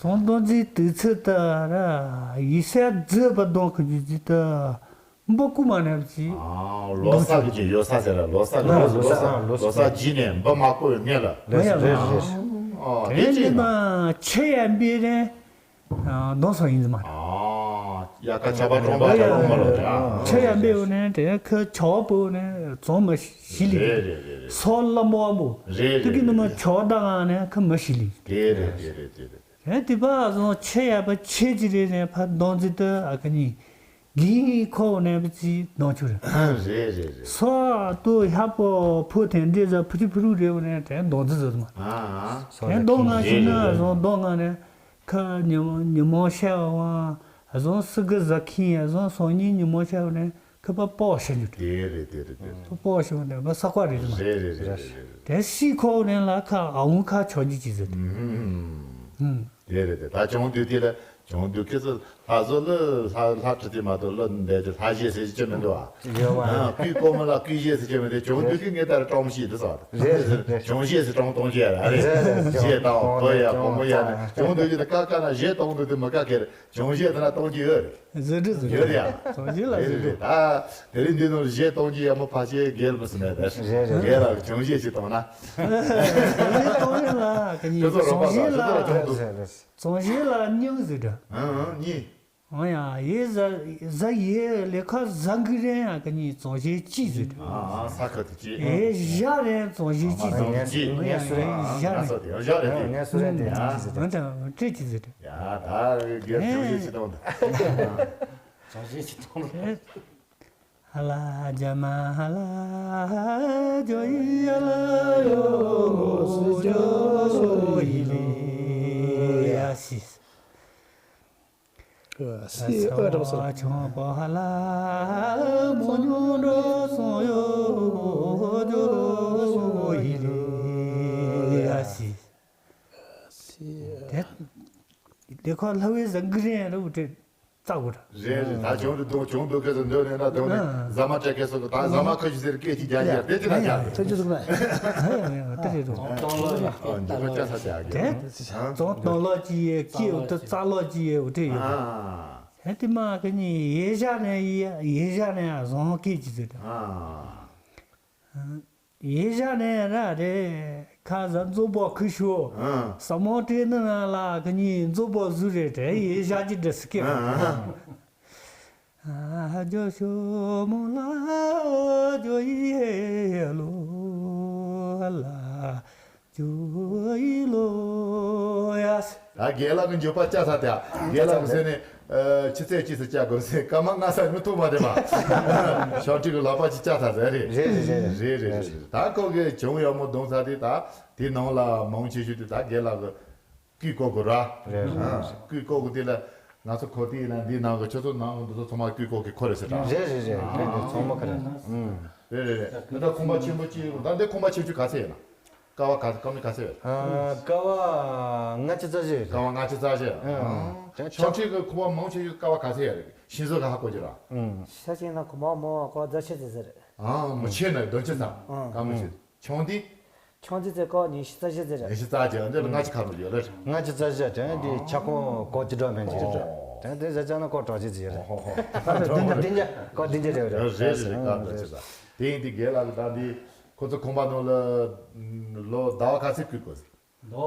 ཚོང་དོན་རྩིས་དུས་ཚོད་ལྟར་ཡིག་ཚད་རྫི་བ་གདོང་གི་རྒྱུ་རྩིས་ལྟར་འབུ་རྐུ་མ་ནས་ཀྱི། ཨ་ལོ་གསར་གི་ཀྱི་ཡོད་ས་ཟེར་ར་ལོ་གསར་གི་ཨ་ལོ་ལོ་གསར་ལོ་གསར་རྗེས་ནས་འབུ་མ་རྐུ་བའི་ངེས་ལ། རེད་རེད་རེད། ཨ་དེ་དེ་ཅི་ཡིན་ན། ཆེ་ཡ་འབི་རེ་གདོང་སོང་ཡིན་ཟི་མ་རེད། ཨ་ཡ་ཁ་ཆ་པ་གྲོང་པ་ཆ་པ་མ་ལོ་རེད། ཨ་ཆེ་ཡ་འབི་བོ་ནས་དེ་ཁ་ཆ་བ་པོ་ནས་ཚོང་མ་ཤི་ལི། རེད་རེད་རེད་རེད། སོ་ལམ་པོ་བ་མོ་རེད་དུ་གི་རེད་ནུ་མ་རེད། ཆ་བ་ད་ང་ནས་ཁ་མ་ཤི་ལི། དེ་རེད་དེ་རེད་དེ་རེད། ཨེ་དེ་པ་བཟང་ཆེ་ཡ་པ་ཆེ་ཅི་རེད་ནས་ཕ་གདོང་ཙི་ཏི་ཨ་ཁ་ནི་གི་ཁོ་ནས་པ་ཙི་གདོང་ཆུ་རེད། རེད་རེད་རེད། སོ་ཏུ་ཧ་པོ་ཕུ་ཐེན་འདྲེ་ཟ་ཕུ་ཐི་ཕུ་རུ་རེད་བ་ནས་དེ་གདོང་ཙི་ཟ་དུ་མ། ཨ་ཨ། དེ་གདོང་ང་ཞིག་ན་བཟང་གདོང་ང་ནས་ཁ་ཉི་མོ་ཉི་མོ་ཤ་བ་བཟང་སི་གི་ཟ་ཁིན་བཟང་སོང་ཉིན་ཉི་མོ་ཤ་བ་ནས། ཁ་པ་པོ་ཤ་ཉུ་ཏེ། དེ་རེད་དེ་རེད་དེ་རེད། པོ་ཤ་ཉུ་ཏེ་མ་ས་ཀ་རེད་མ། རེད་རེད་རེད་རེད། དེ་སི་ཁོ་ནས་ལ་ཁ་ཨ་ཧུང་ཁ་ཆོ་ཇི་ཅི་ཟེར་ཏེ། ཧུམ། དེ་རེད་དེ་ད་ཅོང་དུས་དེ་ལ་ཅོང་དུས་ཁྱེད་ཚོ་ལྷ་བཟོ་ལ་ལྷ་ལྷ་ཁྲི་དེ་མ་གཏོགས་ལ་འདས་དེ་ལྷ་བཞེས་ཟེར་གྱི་མི་འདུག་ཨ། ཡོད་མ་རེད། ཨ་ཀུས་ཀོ་མ་ལ་ཀུས་བཞེས་ཟེར་གྱི་མི་འདུག་ཅོང་དུས་ཀྱི་ངས་ལྟར་ཀྲོང་ཞིག་དུ་ཟ། རེད་རེད་རེད། ཅོང་བཞེས་ཟེར་ཀྲོང་གཏོང་གྱི་ཡ་རེད། རེད་རེད། བཞེས་དང་ཀོ་ཡ་ཀོ་མོ་ཡ་ནས་ཅོང་དུས་ཀྱི་ད་ཀ་ཀ་ན་བཞེས་གཏོང་དུས་དེ་མི་ཀ་ཀེ་རེད། ཅོང་ཞེས་དེ་ན་གཏོང་རྒྱུ་ཡོད་རེད། ཟེར་འདྲི་ཟེར་ཡོད་རེད་ཡ། ཅོང་ཞེས་ལ་ཟེར་འདྲི། ད་དེ་རིང་འདི་ནང་བཞེས་གཏོང་རྒྱུ་ཡག་མོ་ཕལ་ཆེར་རྒན་པོ་སུ་མེད་དེ། རེད་རེད། རྒན་ལ་ཅོང་ཞེས་ཞིག་གཏོང་ན། ཅོང་ཞེས་གཏོང་རྒྱུ་ལ་ག་ཉིན་ཅོ་ཅོ་རོགས་པ་ཅོང་ཞེས་ལ་ཅོང་ཞེས་ལ་སྙིང་ཟེར་འདྲ། ཨང་ཨང་གཉིས། ཨང་ཡ་ཡེ་ཟ་ཟ་ཡེ་ལེ་ཁ་ཟ་གི་རེད་ཡ་ག་ཉིན་ཅོང་ཞེས་ཅི་ཟེར་འདྲ། ཨ་ཨ་ས་ཁ་དུ་ཅི། ཨེ་ཞག་རེད་ཅོང་ཞེས་ཅི་ཟེར། ཨ་ཨ་ཅི། ཨ་ཡ་ཡ་ཞག་རེད། ང་ཚོ་དེ་ཞག་རེད་དེ། ང་ཚོ་རེད་དེ་ཅི་ཟེར་འདྲ། ཨ་ད་ཅི་ཟེར་འདྲ། ཡ་ད་རྒན་ཅོང་ཞེས་ཅི་གཏོང་ད། ཅོང་ཞེས་ཅི་གཏོང་ད། ཧ་ལ་ཇ་མ་ཧ་ལ་ཇོ་ཡི་ཡ་ལ་ཡོ་སུ་ཇོ་ཡི་ལི་ཡ་སི། སི་ཨ་འགྲོ་སོང་། ཆོང་པ་ཧ་ལ་མོ་ཉུང་འགྲོ་སོང་ཡོ་ཇོ་ཡི་ལི་ཡ་སི། སི་ཨ། དེ་ཁོ་ལྷ་བའི་ཟ་གི་རེད་རུ་དྲི། རྩ་དགོས་ར། རེད་རེད། ད་བྱུང་དུ་འདུག་བྱུང་འདུག་ཁ་སང་འདོད་ནས་ན་འདོད་ནས་ཨ། ཟ་མ་སྤྲད་མཁན་སོགས་ཀྱི་ད་ཟ་མ་ཁ་ཤས་ཟེར་སྐད་ཅིག་རྒྱག་ཡ་དེ་ཅི་ན་རྒྱག་རེད། ཐུགས་རྗེ་གཟིགས་ན། ཨ་ཡ་ཡ་དེ་རེད་འགྲོ། སྟོང་ལོ་ལ་ཨ་འདི་ལ་སྐྱ་ས་ཅག་གི་དེ་ཨ། ཙོང་སྟོང་ལོ་ཅི་ཡེ་སྐྱེ་འུ་ཐུ་རྩ་ལོ་ཅི་ཡེ་འུ་ཐུ་ཡོད། ཨ། ཧེ་དེ་མ་གི་ནི་ཡེ་ཞག་ནས་ཡེ་ཡེ་ཞག་ནས་ཡ་བཟང་སྐད་ཅིག་ཟེར་ད། ཨ། ཡེ་ཞག་ནས་ར་རེད། ཁ་ཟ་མཛོ་པོ་ཁུ་ཤོ། ཨ། ས་མོ་ཏྲེ་ནི་ང་ལ་ཁ་ཉིན་མཛོ་པོ་ཟུ་རེད་དྲ་ཡེ་ཞག་ཅི་འདྲ་སི་ཀེ། ཨ། ཨ་ཇོ་ཤོ་མོ་ལ་ཇོ་ཡེ་ལོ་ལ་ཇོ་ཡེ་ལོ་ཡ་སི། ད་རྒན་ལགས་ཀྱི་འགྱོད་པ་བཅག་ཚར་དེ། རྒན་ལགས་ཀྱི་སེམས་ནས་ཆུ་ཚོད་གཅིག་སུ་བཅག་དགོས་སེ་སྐར་མ་ལྔ་ས་མི་ཐུབ་མ་རེད་པ། ཤོག་ཁྲིག་གི་ལག་པ་ཅིག་བཅག་ཚར་ཟེར་རེད། རེད་རེད་རེད་རེད། རེད་རེད་རེད། ད་ཁོ་གི་བྱུང་ཡག་མོ་གདོང་ཚར་དེ་ད་དེ་ནང་ལ་མང་ཆེ་ཤོས་དེ་ད་རྒན་ལགས་ཀྱི་ཀུས་ཀོ་གི་ར། རེད་རེད། ཀུས་ཀོ་གི་དེ་ལ་ང་ཚོ་ཁོ་དེ་ཡིན་ན་འདི་ནང་གི་ཁྱོད་ཚོ་ནང་གི་འདི་ཚོ་ཚང་མ་ཀུས་ཀོ་གི་ཁོ་རེད་ཟེར་ད། རེད་རེད་རེད་རེད་རེད། ཚང་མ་ཁ་རེད། རེད་རེད་རེད། འདི་ད་ཁང་པ་ཆེན་པོ་གཅིག་ད་འདི་ཁང་པ་ཆེ་ཆུང་ག་ཚད་ཡིན་ན། ཀ་བ་ག་ཀ་མི་ག་ཚད་ཡོད། ཨ། ཀ་བ་ལྔ་བཅུ་རྩ་བཞི་ཡོད། ཀ་བ་ལྔ་བཅུ་རྩ་བཞི། ཨ། ཨ། ཤོག་ཁྲིག་གི་ཁང་པ་མང་ཆེ་ཤོས་ཀ་བ་ག་ཚད་ཡོད་རེད། ཤིང་བཟོ་ག་ཧ་གོ་རྒྱུ་ར། ཨ། ཤ་ཆེན་ན་ཁང་པ་མང་བ་ཀ་བ་བརྒྱ་ཆ་ཙམ་ཟེར། ཨ། མི་ཆེ་ན་བདུན་ཅུ་ཙམ། ཨ། ཀ་མི་ཆེ། ཆུང་དེ། ཆུང་དེ་ཚོ་ཀ་བ་ཉི་ཤུ་རྩ་བཞི་ཟེར། ཉི་ཤུ་རྩ་བཞི་འདི་ལ་ལྔ་བཅུ་ཁ་མི་ཡོད་རེད། ལྔ་བཅུ་རྩ་བཞི་དྲན་དེ་ཆ་ཁང་གོ་བཅུ་གྲངས་མན་ཆེ་རེད། ཨོ། ད་དེ་བཟའ་ཅག་ན་ཀོ་གྲོགས་ཅི་ཟེར་རེད། ཧོ་ཧོ་ཧོ། བདུན་བརྒྱ་བདུན་བརྒྱ་ཀོ་བདུན་བརྒྱ་རེད། རེད་རེད་རེད། ག་འདྲ་ཅི་ད། དེ་ཡིན་དུས་རྒན་ལགས་ཀྱིས་ད་འདི་ཁོ་ཚོ་ཁང་པ་ནང་ལ་ལོ་ཟླ་བ་ག་ཚོད་བསྐུལ་དགོས། ཟླ་བ་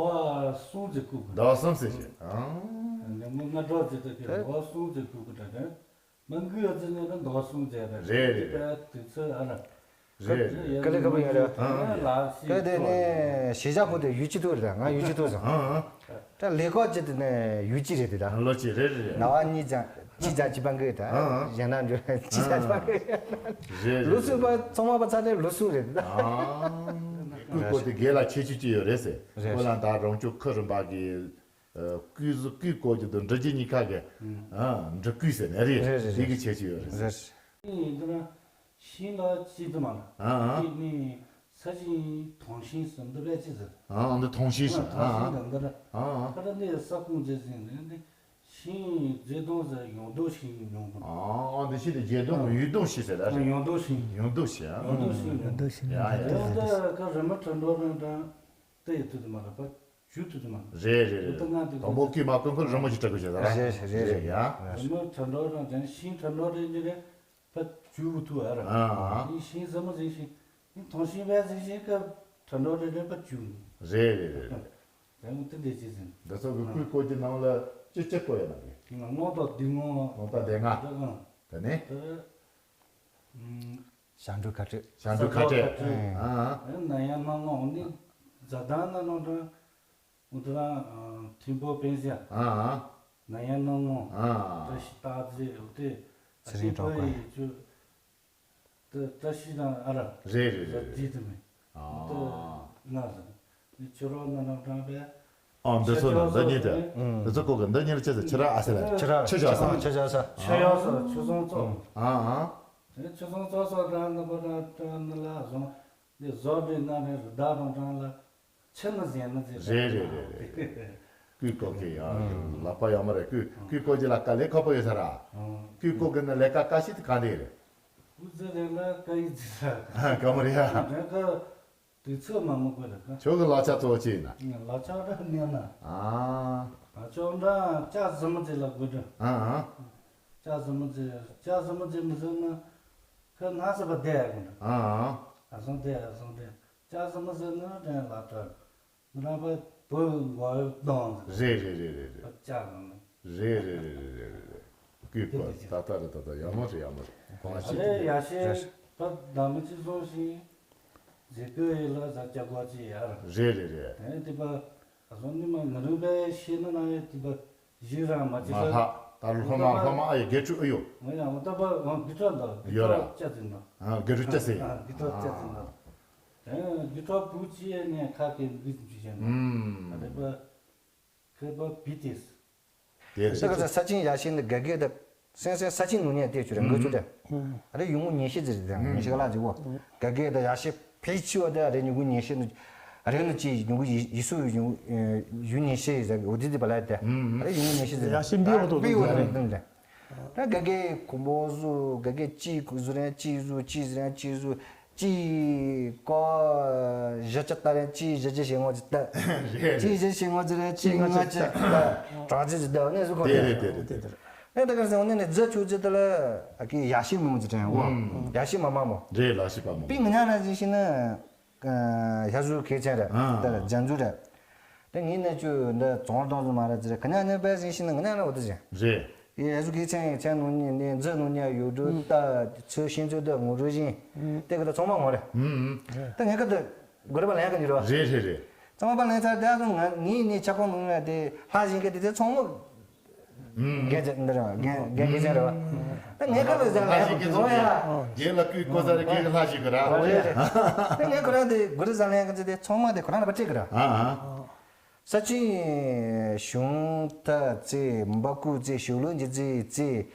གསུམ་ཙམ་བསྐུལ་དགོས། ཟླ་བ་གསུམ་ཙམ་ཞིག་ཨང་། ཉིན་མོ་སྔ་དྲོ་ཅི་ད་ཀྱི་ཟླ་བ་གསུམ་ཙམ་བསྐུལ་དགོས་ད་དེ། མི་འགུལ་ཡ་ཙི་ནས་ད་ཟླ་བ་གསུམ་ཙམ་རེད། རེད་རེད་རེད། དེ་ཚོ་ཨ་ར། རེད་རེད། ཀ་ལི་ཀ་པུ་ཡོད་རེད། ལ་སི་ཀ་དེ་ནས་གཞིས་ཆགས་ཕུ་དེ་ཡུལ་སྤྱི་ཐུག་རེད། ང་ཡུལ་སྤྱི་ཐུག་སོང་། ཨང་ཨང་། ད་ལས་ཁོག་ཅི་དེ་ནས་ཡུལ་སྤྱི་རེད་དེ་ད། ལོ་གཅིག་རེད་རེད། ཟླ་བ་གཉིས་ཙམ་གཅིག་ཙམ་གཅིག་པ་འགོས་ད། ཨང་ཨང་། གཞན་དག་འགྲོ་གཅིག་ཙམ་གཅིག་པ་འགོས། རེད་རེད། ལུགས་སྲོལ་པ་ཚང་མ་པ་ཚ་ནས་ལུགས་སྲོལ་རེད་ད། ཨང་། སྐུ་སྐོར་དེ་རྒན་ལགས་ཁྱད་ཆོས་ཅི་ཡོད་རེད་ཟེར། རེད། ཁོ་ལ་ད་རང་ཕྱོགས་ཁུལ་རིམ་པ་གི་ཨ་སྐུ་གཟུགས་སྐུ་བཀོད་ཀྱི་འདུག་འབྲི་རྒྱུ་གཉིས་ཀ་གི་ཨ་འབྲི་སྐུ་ཟེར་ནས་རེད། རེད་རེད་རེད། དེ་གི་ཁྱད་ཆོས་ཡོད་རེད། རེད། ཡིན་འདི་ན་ཤིང་ལ་ཅི་དུ་མ་ལ་ཨ་ཨ་དེ་ནི་ས་ཞིང་ཐོང་ཤིང་ཟེར་འདི་ལས་ཅི་ཟེར། ཨ་ཨ་འདི་ཐོང་ཤིང་ཟེར། ཐོང་ཤིང་ཨ་དང་འདི་ར་ཨ་ཨ་ཁ་ར་ནི་ས་ཁུང་ཅི་ཟེར་ནི་འདི་ཤིང་རྫས་དུང་ཟེར་ཡོང་དུ་ཤིང་ཡོང་དུ། ཨ་ཨ་འདི་ཤིང་དེ་རྫས་དུང་ཡུལ་དུང་ཤིང་ཟེར་ལ་རེད། ཡོང་དུ་ཤིང་ཡོང་དུ་ཤིང་ཨ། ཡོང་དུ་ཤིང་ཡོང་དུ་ཤིང་ཡ་ཡ་ཡོང་དུ་ཁ་རི་མ་ཁྲ་འགྲོ་རང་དང་། ཏི་ཡི་ཐུ་དུ་མ་ར་པ་ཇུ་ཐུ་དུ་མ་ར། རེད་རེད་རེད། ཏི་ང་ཏི་དང་པོ་ཀི་མ་ཀུན་ཁོ་རི་མོ་ཞིག་སྤྲད་དགོས་བྱས་ད་ར། རེད་རེད་རེད་རེད། ཡ། རི་མོ་ཁྲ་འགྲོ་རང་ཅན་ཤིང་ཁྲ་འགྲོ་རེད་ཉི་རེད་པ་ཇུ་བུ་ཐུ་ཨ་ར། ཨ་ཨ། ཨི་ཤིང་ཟ་མོ་ཟིན་ཤིང་ཨི་ཐོང་ཤིང་བས་ཟིན་ཤིང་ཀ་ཁྲ་འགྲོ་རེད་རེད་པ་ཇུ། རེད་རེད་རེད་རེད། ད་ངོ་ཏི་འདི་ཅི་ཟིན། འདི་ཚོ་གི་ཀུན་བཀོད་ཀྱི་ནང་ལ་ཅི་ཅི་བཀོད་ཡ་ན་གི། ང་ངོ་ཏོ་འདི་ངོ་། ངོ་ཏོ་འདི་ང་། ད་ནི། ད་ཨ། ཞབས་འགྲོ་ཁ་སྤྲོད། ཞབས་འགྲོ་ཁ་སྤྲོད། ཨ་ཨ། ན་ཡ་ན་ནོ་ནི་ཛ་དང་ན་ནོ་དང་། ཨུ་ཏུ་ར་ཐིམ་ཕོ་པན་ཤ། ཨ་ཨ། ན་ཡ་ན་ནོ། ཨ་ཨ། བཀྲ་ཤིས་རྟགས་རྫས་ཨུ་ཏི། ཚེ་རིང་གྲོགས་པོ་ཡི་ཆུ། ཏི་བཀྲ་ཤིས་དང་ཨ་ར། རེད་རེད་རེད་རེད། ཛ་དི་དུ་མེ། ཨ་ཨ། ཏི་ན་ཟ། ནི་ཆུ་རོ་ན་ནོ་དང་པའི། ཨ་འདི་ཚོ་ན་འདི་གཉིས་དེ། འདི་ཚོ་ཀོ་གི་འདི་གཉིས་ལ་ཅི་ཟེར། ཆུ་ར་ཨ་ཟེར་ལ། ཆུ་ར། ཆུ་བཞག་ས། ཆུ་བཞག་ས། ཆུ་ཡོག་ས་ཆུ་སོང་ཙོ། ཨ་ཨ། དེ་ཆུ་སོང་ཙོ་སོ་གྲང་ནི་པོ་གྲང་གྲང་ནི་ལ་བཟུང་། འདི་བཟོ་འདྲི་ན་ནི་རི་དྭགས་རང་གྲང་ལ། ཆུ་ནི་ཟན་ནི་ཟེར། རེད་རེད་རེད་རེད། ཀུས་ཀོ་གི་ཡང་ལག་པ་ཡག་མོ་རེད། ཀུས་ཀུས་ཀོ་གི་ལ་དཀའ་ལས་ཁག་པོ་ཡོད་ས་ར། ཀུས་ཀོ་གི་ནི་ལས་ཀ་དཀའ་ཤོས་དེ་གང་དེ་རེད། ཀུ་ཙི་རེད་ལ་དཀའ་ཡི་ཙི་ར། ག་མོ་རེད་ཡ། དེ་ག་དུས་ཚོད་མ་མི་དགོས་རེད་ག་ཁྱོད་ཀྱི་ལག་ཆ་གཙོ་བོ་ཅི་ཡིན་ན། ལག་ཆ་ར་ནས་ན། ཨ། ལག་ཆ་འདྲ་ལྕགས་ཟི་མོ་ཅིག་ལ་དགོས་འདྲ། ཨ་ཨ། ལྕགས་ཟི་མོ་ཅིག་ལྕགས་ཟི་མོ་ཅིག་མི་ཟེར་ན། ཁོས་ན་ཟི་པ་བསྡད་ཡ་དགོས་འདྲ། ཨ་ཨ། ཨ་སང་བསྡད་ཨ་སང་བསྡད། ལྕགས་ཟི་མོ་ཟེར་ན་དྲན་ལག་ཆ། ང་རང་པ་བོད་མགོ་གདོང་། རེད་རེད་རེད་རེད་རེད། ལྕགས་ཟི་མོ། རེད་རེད་རེད་རེད་རེད་རེད། ཀུས་པ་ད་ལྟ་རེད། ད་ལྟ་ཡག་མོ་རེད། ཡག་མོ་རེད། ཁོང་ཨ་ཅེ་ཡ་ཤེས་པ་བདག་མི་ཅི་སོང་ཞིག་ཟེར་གོ་ཡི་ལ་ཟ་ཅག་གོ་ཅི་ཡ་ར། རེད་རེད་རེད། དེ་ནས་དེ་པ་ཨ་སོང་ནི་མ་ང་རང་པའི་ཤེས་ན་ན་ཡ་དེ་པ་ཞིག་རང་མ་ཅི་མ་ལྷག་ད་ལྷོ་མ་ལྷོ་མ་ཨ་ཡ་དགེ་ཕྲུག་ཨ་ཡོ། ང་ཡང་ང་ད་པ་ང་དགེ་ཕྲུག་ད་དགེ་ཡོད་ར། ཕྲུག་ཅག་ཟིན་ན། ཨ་དགེ་ཕྲུག་ཅག་ཟིན། ཨ་དགེ་ཕྲུག་ཅག་ཟིན་ན། དགེ་ཕྲུག་བུ་ཅི་ཡ་ནས་ཁ་སྐད་འདི་ཅི་བྱས་ན། ཨ་དེ་པ། ཁེ་པ་བི་ཏིས། དེ་རེད། ས་ཆེན་ཡ་ཤེས་ནི་དགེ་རྒན་དང་སེང་སེང་ས་ཆེན་ནུ་ཉེ་དེ་ཆུ་རེ་འགོ་ཆུ་དེ། ཨ་རེ་ཡུང་ངུ་ཉེ་ཤེས་ཟེར་དེ་ཉེ་ཤེས་ག་ལ་ཅི་བོ། དགེ་རྒན་དང་ཡ་ཤེས་ཕལ་ཆེ་བ་དེ་ཨ་རེ་ཡུང་ངུ་ཉེ་ཤེས་ནི། ཨ་རེ་ནི་ཅི་ཡུང་ངུ་ཡི་སུ་ཡུང་ཡུ་ཉེ་ཤེས་ཟེར་འོ་དེ་དེ་པ་ལ་དེ། ཨ་རེ་ཡུང་ངུ་ཉེ་ཤེས་ཟེར། ཡ་ཤེས་འབི་འོ་དོ་འབི་འོ་དོ་དེ་དེ། ད་དགེ་རྒན་གོང་པོ་བཟོ་དགེ་རྒན་གཅིག་བཟོ་རན་གཅིག་བཟོ་གཅིག་བཟོ་རན་གཅིག་བཟོ། གཅིག་ཀོ་བཞི་ཅི་ལྟ་རན་གཅིག་བཞི་ཅི་ཞེ་ངོ་ཅི་ལྟ། རེད། གཅིག་བཞི་ཞེ་ངོ་ཅི་རན་གཅིག་ལྔ་ཅི་ལྟ། གྲོགས་ཅི་ཅི་ལྟ་ནས་བཟོ་གོ། དེ་རེད་དེ་རེད་དེ་རེད། ཨེ་ད་ག་སེ་འོ་ནས་ནས་རྫ་ཆུ་ཅི་ལྟ་ལ་ཨ་ཀི་ཡ་ཤི་མི་མོ་ཅི་དྲན་འོ། ཡ་ཤི་མ་མ་མོ། རེད་ལ་ཤི་པ་མོ། པི་ང་ཉག་ན་ཅི་ཤི་ན། ཡ་ཟུ་ཁེ་ཆེན་རེད། ཨ། ད་རྒྱ་མཚོ་རེད། དེ་ངའི་ནས་ཆུ་འདི་རྫོང་རྫོང་ཟུ་མ་ར་ཅི་རེད། ག་ཉག་ཉག་པས་ཟིན་ཤི་ན་ང་ཉག་ན་འོ་དེ་ཟིན། རེད། ཡ་ཟུ་ཁེ་ཆེན་ཆེན་ནུ་ཉི་ནས་མཛོད་ནུ་ཉི་ཡོད་འགྲོ་ད་ཚོས་ཤིང་ཚོས་ད་ངུ་རུ་བཞིན། དེ་ག་ད་ཚང་མ་ངོ་རེད། ད་ངས་ག་ད་གོ་རེ་པ་ལན་ག་ཉི་རོ། རེད་རེད་རེད། ཚང་མ་པ་ལན་ཚར་དེ་ང་ངའི་ནས་ཆ་ཁོང་ནུ་ཉི་དེ་ལྷ་བཞིན་ག་དེ་དེ་ཚང་མ། རྒན་ཅན་འདི་རེད་བ། རྒན་རྒན་རྒན་ཅན་རེད་བ། ད་ངས་ཁ་ལ་ཟ་ལ་ཡག་གི་འདུག་ཡ། རྒན་ལ་ཀུས་ཀོ་ཟ་རེ་རྒན་གི་ལྷ་ཞིག་གི་ར། རེད་རེད། ད་ངས་ཁོ་རང་དེ་གོ་རེ་ཟ་ལ་ཡག་གི་ཚེ་དེ་ཚང་མ་དེ་ཁོ་རང་ལ་པ་སྤྲད་གི་ར། ཨ་ཨ། ས་ཆེན་གཞུང་ཐ་ཚེ་འབའ་ཀུ་ཚེ་ཞོ་ལོ་འཇི་ཚེ་ཚེ།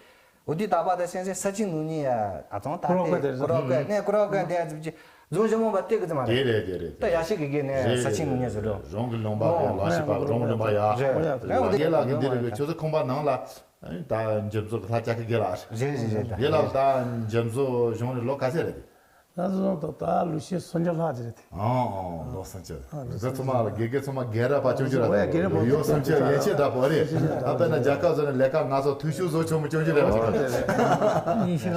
འོ་དེ་ད་པ་ད་སེང་སེང་ས་ཆེན་ནུ་ཉི་ཡ་ཨ་ཚང་ད་དེ་ཀོ་རོག་ཀ་ནས་ཀོ་རོག་ཀ་དེ་ཨ་ཙི་ཅི། རྫོང་ཞྭ་མོ་བ་སྟེ་གི་ཙི་མ་རེད། དེ་རེད་དེ་རེད། ད་ཡ་ཤི་གི་གེ་ནས་ས་ཆེན་ནུ་ཉེ་ཟེར་འགྲོ། རོང་གི་ལུང་པ་གི་ལ་ཤི་པ་རོང་གི་ལུང་པ་ཡ། རེད་རེད། རྒན་ལགས་ཀྱི་འདི་རེད་པས་ཁྱོད་ཚོ་ཁང་པ་ནང་ལ་ད་འཇམ་བཟོ་གི་ལྷ་ཅག་གི་རྒན་ལགས་རེད། རེད་རེད་རེད། རྒན་ལགས་ད་འཇམ་བཟོ་གཞུང་ནས་ལོ་ག་ཚད་རེད། ད་ཚོ་ད་ད་ལོ་ཤས་སུམ་ཅུ་ལྷག་ཅིག་རེད་དེ། ཨང་ཨང་། ལོ་སུམ་ཅུ། ཨ་ལོ་རེད། ད་ཚང་མ་ལ་དགེ་རྒན་ཚང་མ་རྒན་རབས་པ་ཆུང་ཆུང་ར། ཨོ་ཡ་རྒན་རབས་པ་ཡོད་སུམ་ཅུ་ཡན་ཆད་ད་བོ་རེད། ད་དཔེར་ན་རྒྱ་གར་ཚོ་ནས་ལས་ཀ་ང་ཚོ་འཐུས་ཤོར་བཟོ་ཆོག་མི་ཆོག་ཅིག་རེད་བ། ཨོ་དེ་རེད།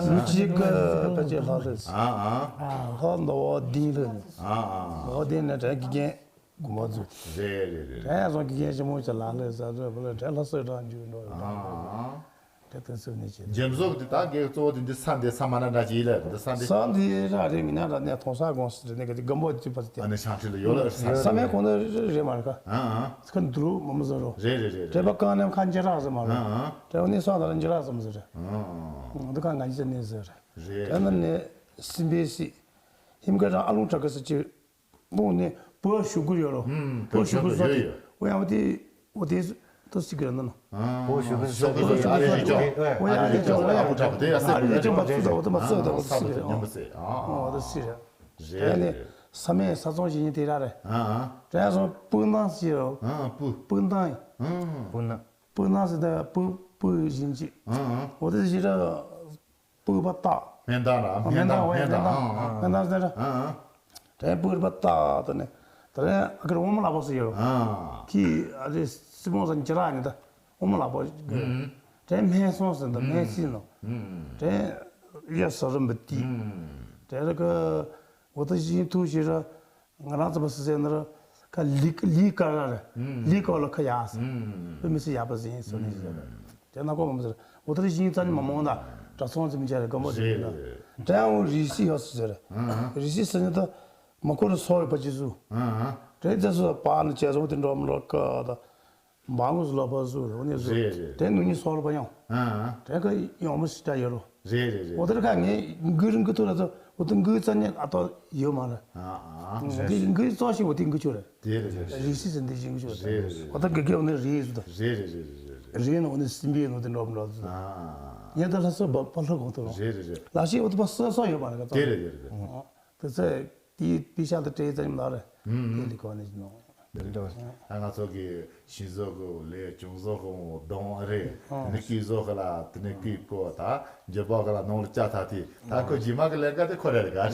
ལོ་གཅིག་གི་ཕལ་ཆེར་ལྷག་རེད། ཨང་ཨང་། ཨ་ལྷག་འདུག་བ་བདུན་ལྷག་རེད། ཨང་ཨང་། ལོ་བདུན་ནས་དྲན་དགེ་རྒན་དགོངས་པ་རྫོགས། རེད་རེད་རེད། དྲན་སོང་དགེ་རྒན་ཆེན་མོ་ཅིག་ལ་ལས་ཟ་འདྲ་བོ་ལ་དྲན་ལྷ་སྲས་གྲགས་འཇུ་འགྲོ་ཡོད། ཨང་ཨང་། དེ་ལྟར་གསོལ་ནས་བྱེད། འཇིམ་བཟོ་གི་དེ་ད་གའི་གཙོ་བོ་དེ་འདི་ས་འདི་ས་མ་ན་འདྲ་ཅིག་ཡིན་ལ་འདི་ས་འདི། ས་འདི་ར་རེ་མི་ན་ར་ནས་མཐོང་ས་དགོངས་སུ་རེ་ནས་ག་དེ་སྒམ་པོ་དེ་པ་དེ། ཨ་ནི་ཤང་ཁྲི་ལ་ཡོད་ལ་ས། ས་མའི་གོང་ན་རེ་མ་རེ་ཀ། ཨ་ཨ། ཁ་འདུ་རུ་མ་མ་ཟ་རོ། རེད་རེད་རེད་དྲེ་རེད། པ་ཀང་ནས་ཁ་འཇེ་ར་ཟ་མ་རོ། ཨ་ཨ། དྲེ་བ་ནི་སོང་ད་ར་འཇེ་ར་ཟ་མ་ཟ་རེ། ཨ་ཨ། འདི་ཀ་ང་ཉི་ཟ་ནས་ཟ་རེ། རེད། དྲེ་ན་ནས་སིམ་པའི་སི། ཧིམ་ཀ་ར་ཨ་ལུང་དྲ་ཀ་ས་ཅི། མོ་ནི་བོད་ཞུ་གུ་ཡོད་རོ། ཧུམ། བོད་ཞུ་གུ་ཡོད་ཡོད། འོ་ཡང་འོ་དེ་འོ་དེ་ཏོ་སི་ཀི་ར་ན་ནོ། བོད་ཞུ་གུ་ཞུ་གུ་ཨ་རི་རི་ཅོ། འོ་ཡང་ཨ་རི་རི་ཅོ་འོ་ཡང་འོ་ཏོ་དེ་ཡ་སེ་ཨ་རི་རི་ཅོ་མ་ཚུ་ད་འོ་ཏོ་མ་ཚུ་ད་འོ་ཏོ་སི་ཀི་ར། འོ་ཏོ་སི་ར། རེད། ནི་ས་མེད་ས་ཚོང་ཞིག་ཡིན་དེ་ར་རེད། ཨ་ཨ། དྲན་སོང་སྤུ་ནང་སི་རོ། ཨ་སྤུ། སྤུ་ནང་། ཨ་སྤུ་ནང་། སྤུ་ནང་སི་ད་སྤུ་སྤུ་བཞིན་ཅིག་ཨ་ཨ། འོ་ཏོ་སི་ར། སྤོས་པ་བཏགས། སྨན་ཐང་ར། སྨན་ཐང་། སྨན་ཐང་། སྨན་ཐང་། སྨན་ཐང་ཟེར་ར། ཨ་ཨ། དེ་སྤོས་པ་བཏགས་དེ་ནས་དེ་རིང་ཨ་ཁུ་ར་འོ་མ་ལག་པ་ཟེར་ཡོད། ཨ། ཁི་ཨ་རེ་སི་མོ་ཟ་འཇི་ར་ནི་ད་འོ་མ་ལག་པ། ཨུམ། དེ་སྨན་སོང་ཟེར་ད་སྨན་སྲིད་ནོ། ཨུམ། དེ་གཡས་ས་རིམ་པ་དེ། ཨུམ། དེ་ར་གི་འོ་ད་བཞིན་དུ་ཞིག་ར། ང་རང་ཚོ་བ་སི་སེ་ནི་ར་ཁ་ལི་ལི་ཀ་ར་རེད། ལི་ཀ་ལ་ཁ་ཡག་སི། བུ་མི་སི་ཡག་པ་ཟིན་སོ་ནི་ཟེར། དེ་ན་ཁོ་མ་མི་ཟེར། འོ་ད་རེ་ཞིང་རྩ་ནི་མ་མོང་ད་དྲ་ཚོང་ཙམ་བྱས་རེད་སྒམ་པོ་ཟེར་ན། དྲན་འོ་རི་སི་ཡོད་སི་ཟེར། རི་སི་ཟེར་ནི་ད་མ་ཁོ་ར་སོ་རེ་པ་ཅི་སུ། དྲན་རྩ་སུ་པ་ནི་བྱས་སོང་དེ་འགྲོ་མི་འགྲོ་ཀ་ད། འབའ་ངོས་སུ་ལོ་པ་སུ་རོ་ནས་སུ། རེད་རེད། དེ་ནུ་ཉི་སོ་ལོ་པ་ཡང་། ཨ་ཨ། དེ་ཀ་ཡོང་མི་སྲིད་ད་ཡོད་རོ། རེད་རེད་རེད། འོ་དེར་ཁ་ངས་འགུལ་རིང་གི་ཐུག་ལ་ཚོ་འོ་དེ་འགུལ་རྩ་ཉེ་ཨ་ཏོ་ཡོད་མ་རེད། ཨ་ཨ། འགུལ་འགུལ་ཙོག་ཞིག་འོ་དེ་འགུལ་ཆོག་རེད། རེད་རེད་རེད། རིགས་སྲིད་ཟིན་དེ་ཞིག་འགུལ་ཆོག་རེད། རེད་རེད། འོ་ད་དགེ་རྒན་འོ་ནས་རེད་སུ་ད། རེད་རེད་རེད། རེད་ནི་འོ་ནས་སྲིན་པའི་ནོ་དེ་འགྲོ་མི་འགྲོ་ཚོ། ཨ་ཨ། ངས་ད་ལྷ་སོ་བ་པ་ལྷ་གོང་ཐུག་རོ། རེད་རེད་རེད། ལ་ཤི་འོ་དེ་པ་སོ་སོ་ཡོད་མ་རེད་ཀ་ཚོ། དེ་རེད་དེ་རེད་དེ། དེ་ཚེ། དེའི་པི་ཤ་དང་སྤྲད་ཙམ་ལ་རེད། ཨུམ། དེ་ལི་ཁོ་ནི་ནོ། དེ་འདྲ་བ། ད་ང་ཚོ་གི་ཤིང་བཟོ་གི་ལས་ཅུང་བཟོ་གི་གདོང་ཨ་རེད། ཨོ། དེ་ནི་སྐུད་བཟོ་གི་ལ་དེ་ནི་སྐུད་ཀོ་ད་འགྱུར་བག་གི་ལ་ནང་ལ་བཅའ་ཐག་དེ་ད་ཁོ་རྗེས་མ་གི་ལས་ཀ་དེ་ཁོ་རེ་རེད་ག་རེད།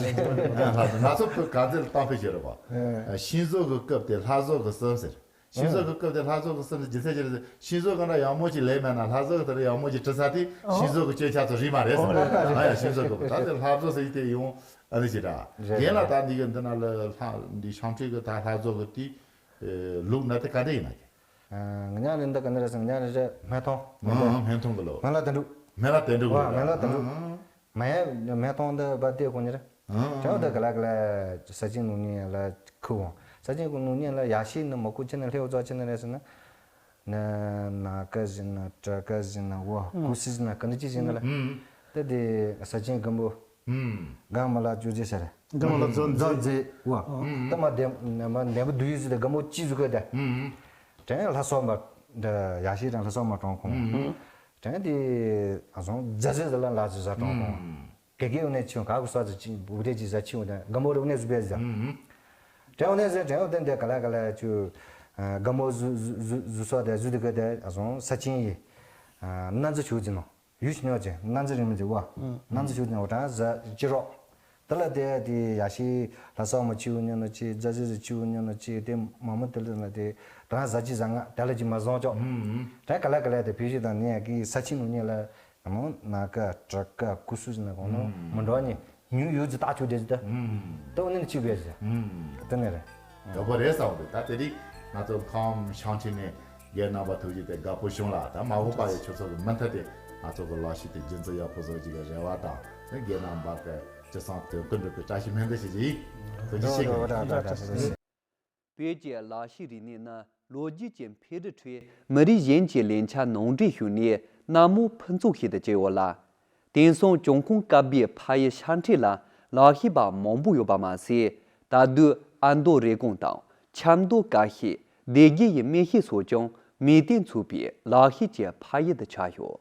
ང་ཚོ་བོད་གངས་རྩེ་ལ་གཏམ་དཔེ་བཤད་རོགས་པ། ཤིང་བཟོ་གི་སྐབས་དེ་ལྷ་བཟོ་གི་གསུམ་ཟེར། ཤིང་བཟོ་གི་སྐབས་དེ་ལྷ་བཟོ་གི་སེམས་སུ་ཇི་སྲིད་ཅི་རིགས་ཤིང་བཟོ་གི་འདྲ་ཡག་མོ་ཅིག་ལས་མེད་ན་ལྷ་བཟོ་གི་དེ་འདྲ་ཡག་མོ་ཅིག་བྲི་ས་དེ་ཤིང་བཟོ་གི་སྤྱོད་ཆ་ཚོ་རིག་མ་རེད་ཟེར། ཨོ། ང་ཡང་ཤིང་བཟོ་གི་ད་དེ་ལྷ་བཟོ་ཟེར་དེ་ཡོང་ཨ་ནི་ཅི་འདྲ། རེད། རྒན་ལ་ད་འདི་གི་འདི་ན་ལ་ལྷ་འདི་ཤང་ཁྲིད་གི་ད་ལྷ་བཟོ་གི་དེ་ལུགས་ན་དེ་ག་འདྲ་ཡིན་ན་གི། ང་ཉ་རེ་འདི་ག་འདྲ་རེད་ཟེར་ང་ཉ་རེ་རེད་སྨན་ཐང་། ཨང་། སྨན་ཐང་གི་ལོ། སྨན་བླ་དོན་གྲུབ། སྨན་བླ་དོན་གྲུབ་གི་ལོ། སྨན་བླ་དོན་གྲུབ། ཨང་། མ་ཡ་མེ་ཐོང་འདི་བ་དེ་ཁོ་ཉེ་རེ། ཨང་། དྲང་བ་དེ་ག་ལ་ག་ལ་ས་ཆེན་ནུ་ཉེ་ལ་ཁུ་བོ། ས་ཆེན་ཀུ་ནུ་ཉེ་ལ་ཡ་ཤི་ནི་མོ་ཀུ་ཆེ་ནི་ལྷེ་བོ་ཙོ་ཆེ་ནི་རེ་སི་ན། ན་ན་ཀ་ཟི་ན་ཏྲ་ཀ་ཟི་ན་བོ་ཀུ་སི་ཟི་ན་ཀ་ནི་ཅི་ཟི་ན་ལ། ཨང་། དེ་དེ་ས་ཆེན་གམ་བུ། ཨང་། གང་མ་ལ་ཅུ་ཟི་ས་རེ། གང་མ་ལ་ཛོ་ཛོ་ཛི་བོ། ཨང་། དེ་མ་དེ་མ་དེ་བུ་དུ་ཡི་ཟི་དེ་གམ་བུ་ཅི་ཟུ་ཀ་དེ། ཨང་། དྲང་ལྷ་སོ་མ། ཡ་ཤི་དྲང་ལྷ་སོ་མ་གྲོང་ཁོང་། ཨང་། དྲན་དེ་ཨ་ཟོང་རྫ་ཟེ་ཟེར་ལ་ལ་ཟེ་ཟ་གྲོང་ཁོང་། ཨུམ། དགེ་རྒན་ནས་ཆུང་ག་གུ་ས་ཟེ་ཅི་བུ་དེ་ཅི་ཟ་ཆི་འོ་དེ་ག་མོ་རུ་ནས་ཟུ་བེ་ཟ། ཨུམ། དྲན་འོ་ནས་ཟེ་དྲན་འོ་དེ་འདི་ག་ལ་ག་ལ་ཆུ་ག་མོ་ཟུ་ཟུ་ཟུ་ཟུ་སོ་དེ་ཟུ་དེ་ག་དེ་ཨ་ཟོང་ས་ཆེན་ཡི་ན་ཛི་ཆུ་ཟི་ནོ་ཡུ་ཆི་ཉོ་ཅེ་ན་ཛི་རིང་མི་ཟི་བ། ཨུམ། ན་ཛི་ཆུ་ཟི་ནོ་དྲན་ཟ་ཅི་རོ། དེ་ལ་དེ་དེ་ཡ་ཤི་ལྷ་ས་མ་ཆིའུ་ཉོ་ནོ་ཅི་རྫ་ཟི་ཟི་ཆིའུ་ཉོ་ནོ་ཅི་དེ་མ་མོ་དེ་ལ་ན་དེ་དང་ཟ་ཅི་ཟ་ང་དེ་ལ་ཅི་མ་བཟང་ཅོག་ཨུམ། དེ་ག་ལ་ག་ལ་དེ་ཕི་ཤི་དང་ནི་ཡ་གི་ས་ཆི་ནུ་ཉེ་ལ་མོ་ན་ཀ་ཏྲ་ཀ་ཀུ་སུ་ཟི་ན་གོ་ནོ་ཨུམ། མ་འགྲོ་ནི་ཉུ་ཡུ་ཟི་ཏ་ཆུ་དེ་ཟི་ད། ཨུམ། དེ་འོ་ནི་ཅི་བེ་ཟི། ཨུམ། དེ་ནི་རེད། ཡག་པོ་རེད་བསམ་གི་ད་དེ་རིང་ང་ཚོ་ཁམས་ཤང་ཆེན་ནས། རྒན་རྣམ་པ་ཐུགས་རྗེ་དེ་དགའ་པོ་བྱུང་ལ་ད་མ་འོངས་པ་ཡི་ཆུ་ཚོད་ཀྱི་མུ་མཐུད་དེ་ང་ཚོ་གི་ལག་ཤེས་དེ་རྒྱུན་འཛིན་ཡག་པོ་བཟོ་རྒྱུ་གི་རེ་བ་དང་རྒན་རྣམ་པ་གི་སྤྱི་བསང་དོན་ཀུན་འགྲུབ་པའི་བཀྲ་ཤིས་སྨོན་འདུན་ཞུ་རྒྱུ་ཡིན། ཐུགས་རྗེ་ཆེ་གི། བོད་ཀྱི་ལག་ཤེས་རིག་གནས་ནི་ལོ་རྒྱུས་ཀྱི་འཕེལ་འགྲིབ་ཁྲོད་མི་རིགས་གཞན་གྱི་ལེན་ཆ་ནང་འདྲེན་བྱུང་ནས་གནའ་མོ་ཕུན་ཚོགས་ཤིག་ཏུ་གྱུར་ཡོད་ལ། དེང་སང་བྱང་ཁུངས་དཀར་པོའི་ཕ་ཡུལ་ཤར་འཕྲིན་ལ་ལག་ཤེས་པ་མང་པོ་ཡོད་པ་མ་ཟད། ད་དུང་ཨ་མདོ་རེབ་གོང་དང་ཆབ་མདོ་ཀ་ཤས། སྡེ་དགེ་ཡི་སྨད་ཤས་སོགས་ཀྱང་མིང་དོན་མཚུངས་པའི་ལག་ཤེས་ཀྱི་ཕ་ཡུལ་དུ་ཆགས་ཡོད།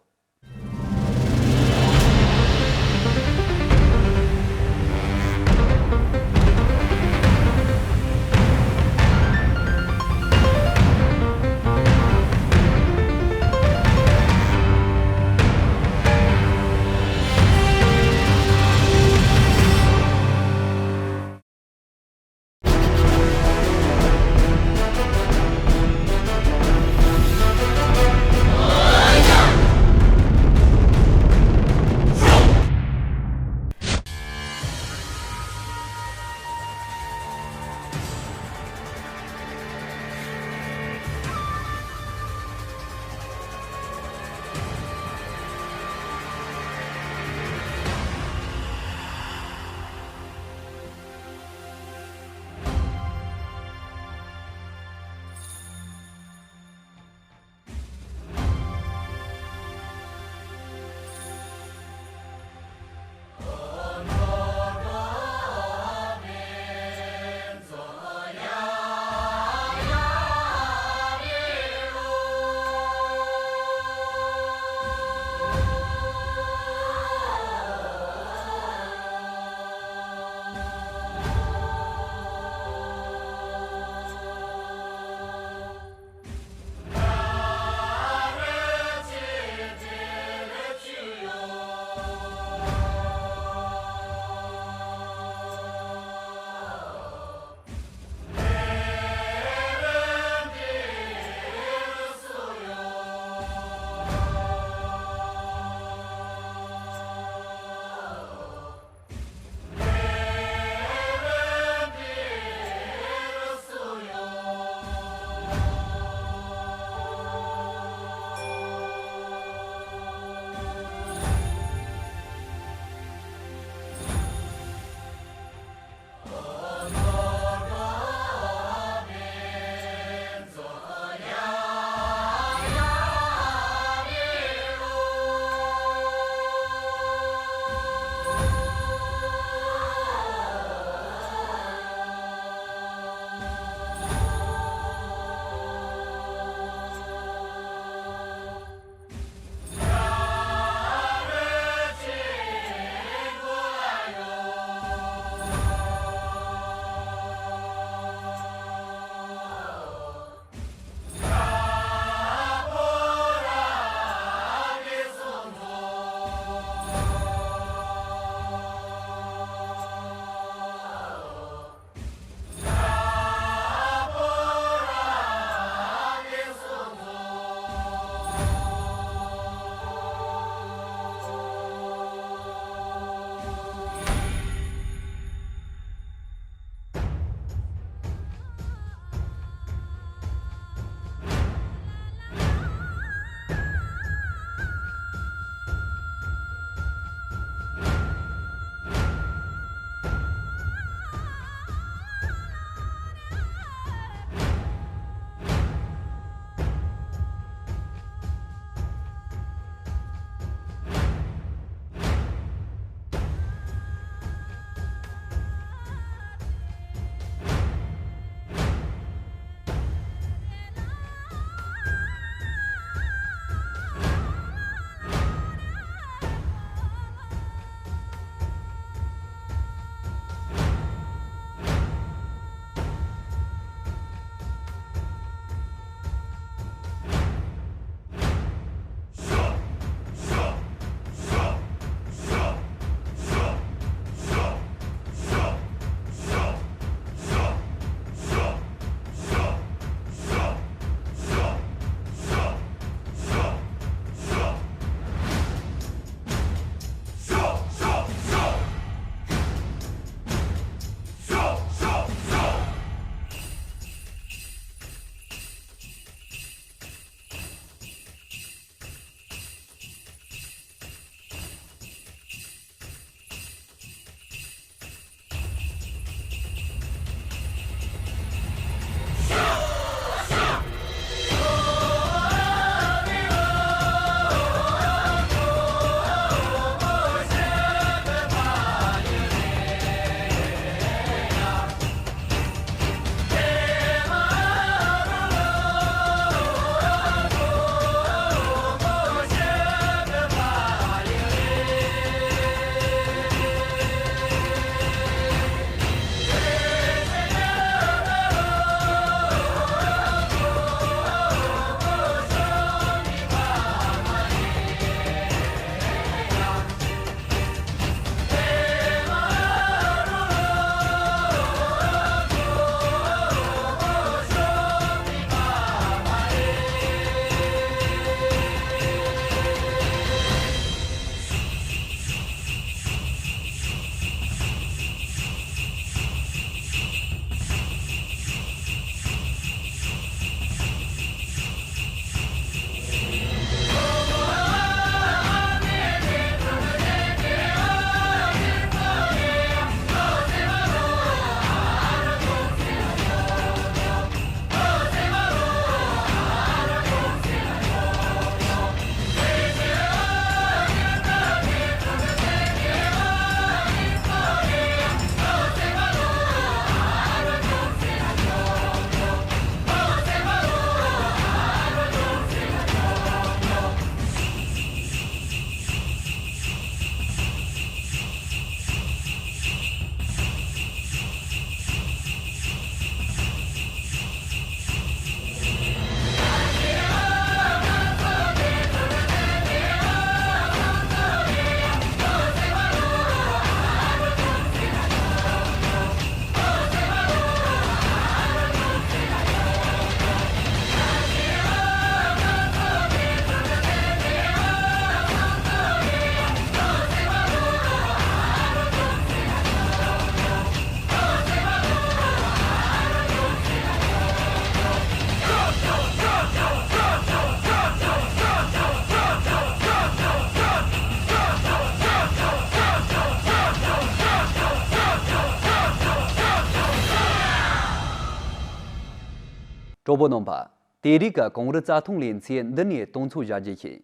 གྲོགས་པོ་རྣམ་པ། དེ་རིང་གི་གངས་རི་རྩྭ་ཐང་ལེ་ཚན་འདི་ནས་གཏོང་ཚོགས་བཞག་རྒྱུ་ཡིན།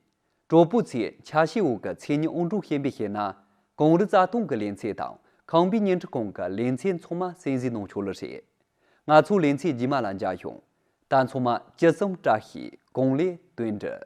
གྲོགས་པོ་ཚོས་ཆ་ཤས་འོག་གི་མཚན་ཉིད་དབང་སྒྲུབ་ཤེས་པའི་ཤེས་ན། གངས་རི་རྩྭ་ཐང་གི་ལེ་ཚན་དང་ཁང་པའི་བརྙན་འཕྲིན་ཁང་གི་ལེ་ཚན་ཚང་མ་གསན་གཟིགས་གནང་ཆོག་ལེ་རེད། ང་ཚོ་ལེ་ཚན་རྗེས་མ་ལ་མཇལ་ཡོང་། ད་ཚང་མ་ཇི་ཙམ་བཀྲ་ཤིས་གང་ལེགས་དོན་འགྲུབ།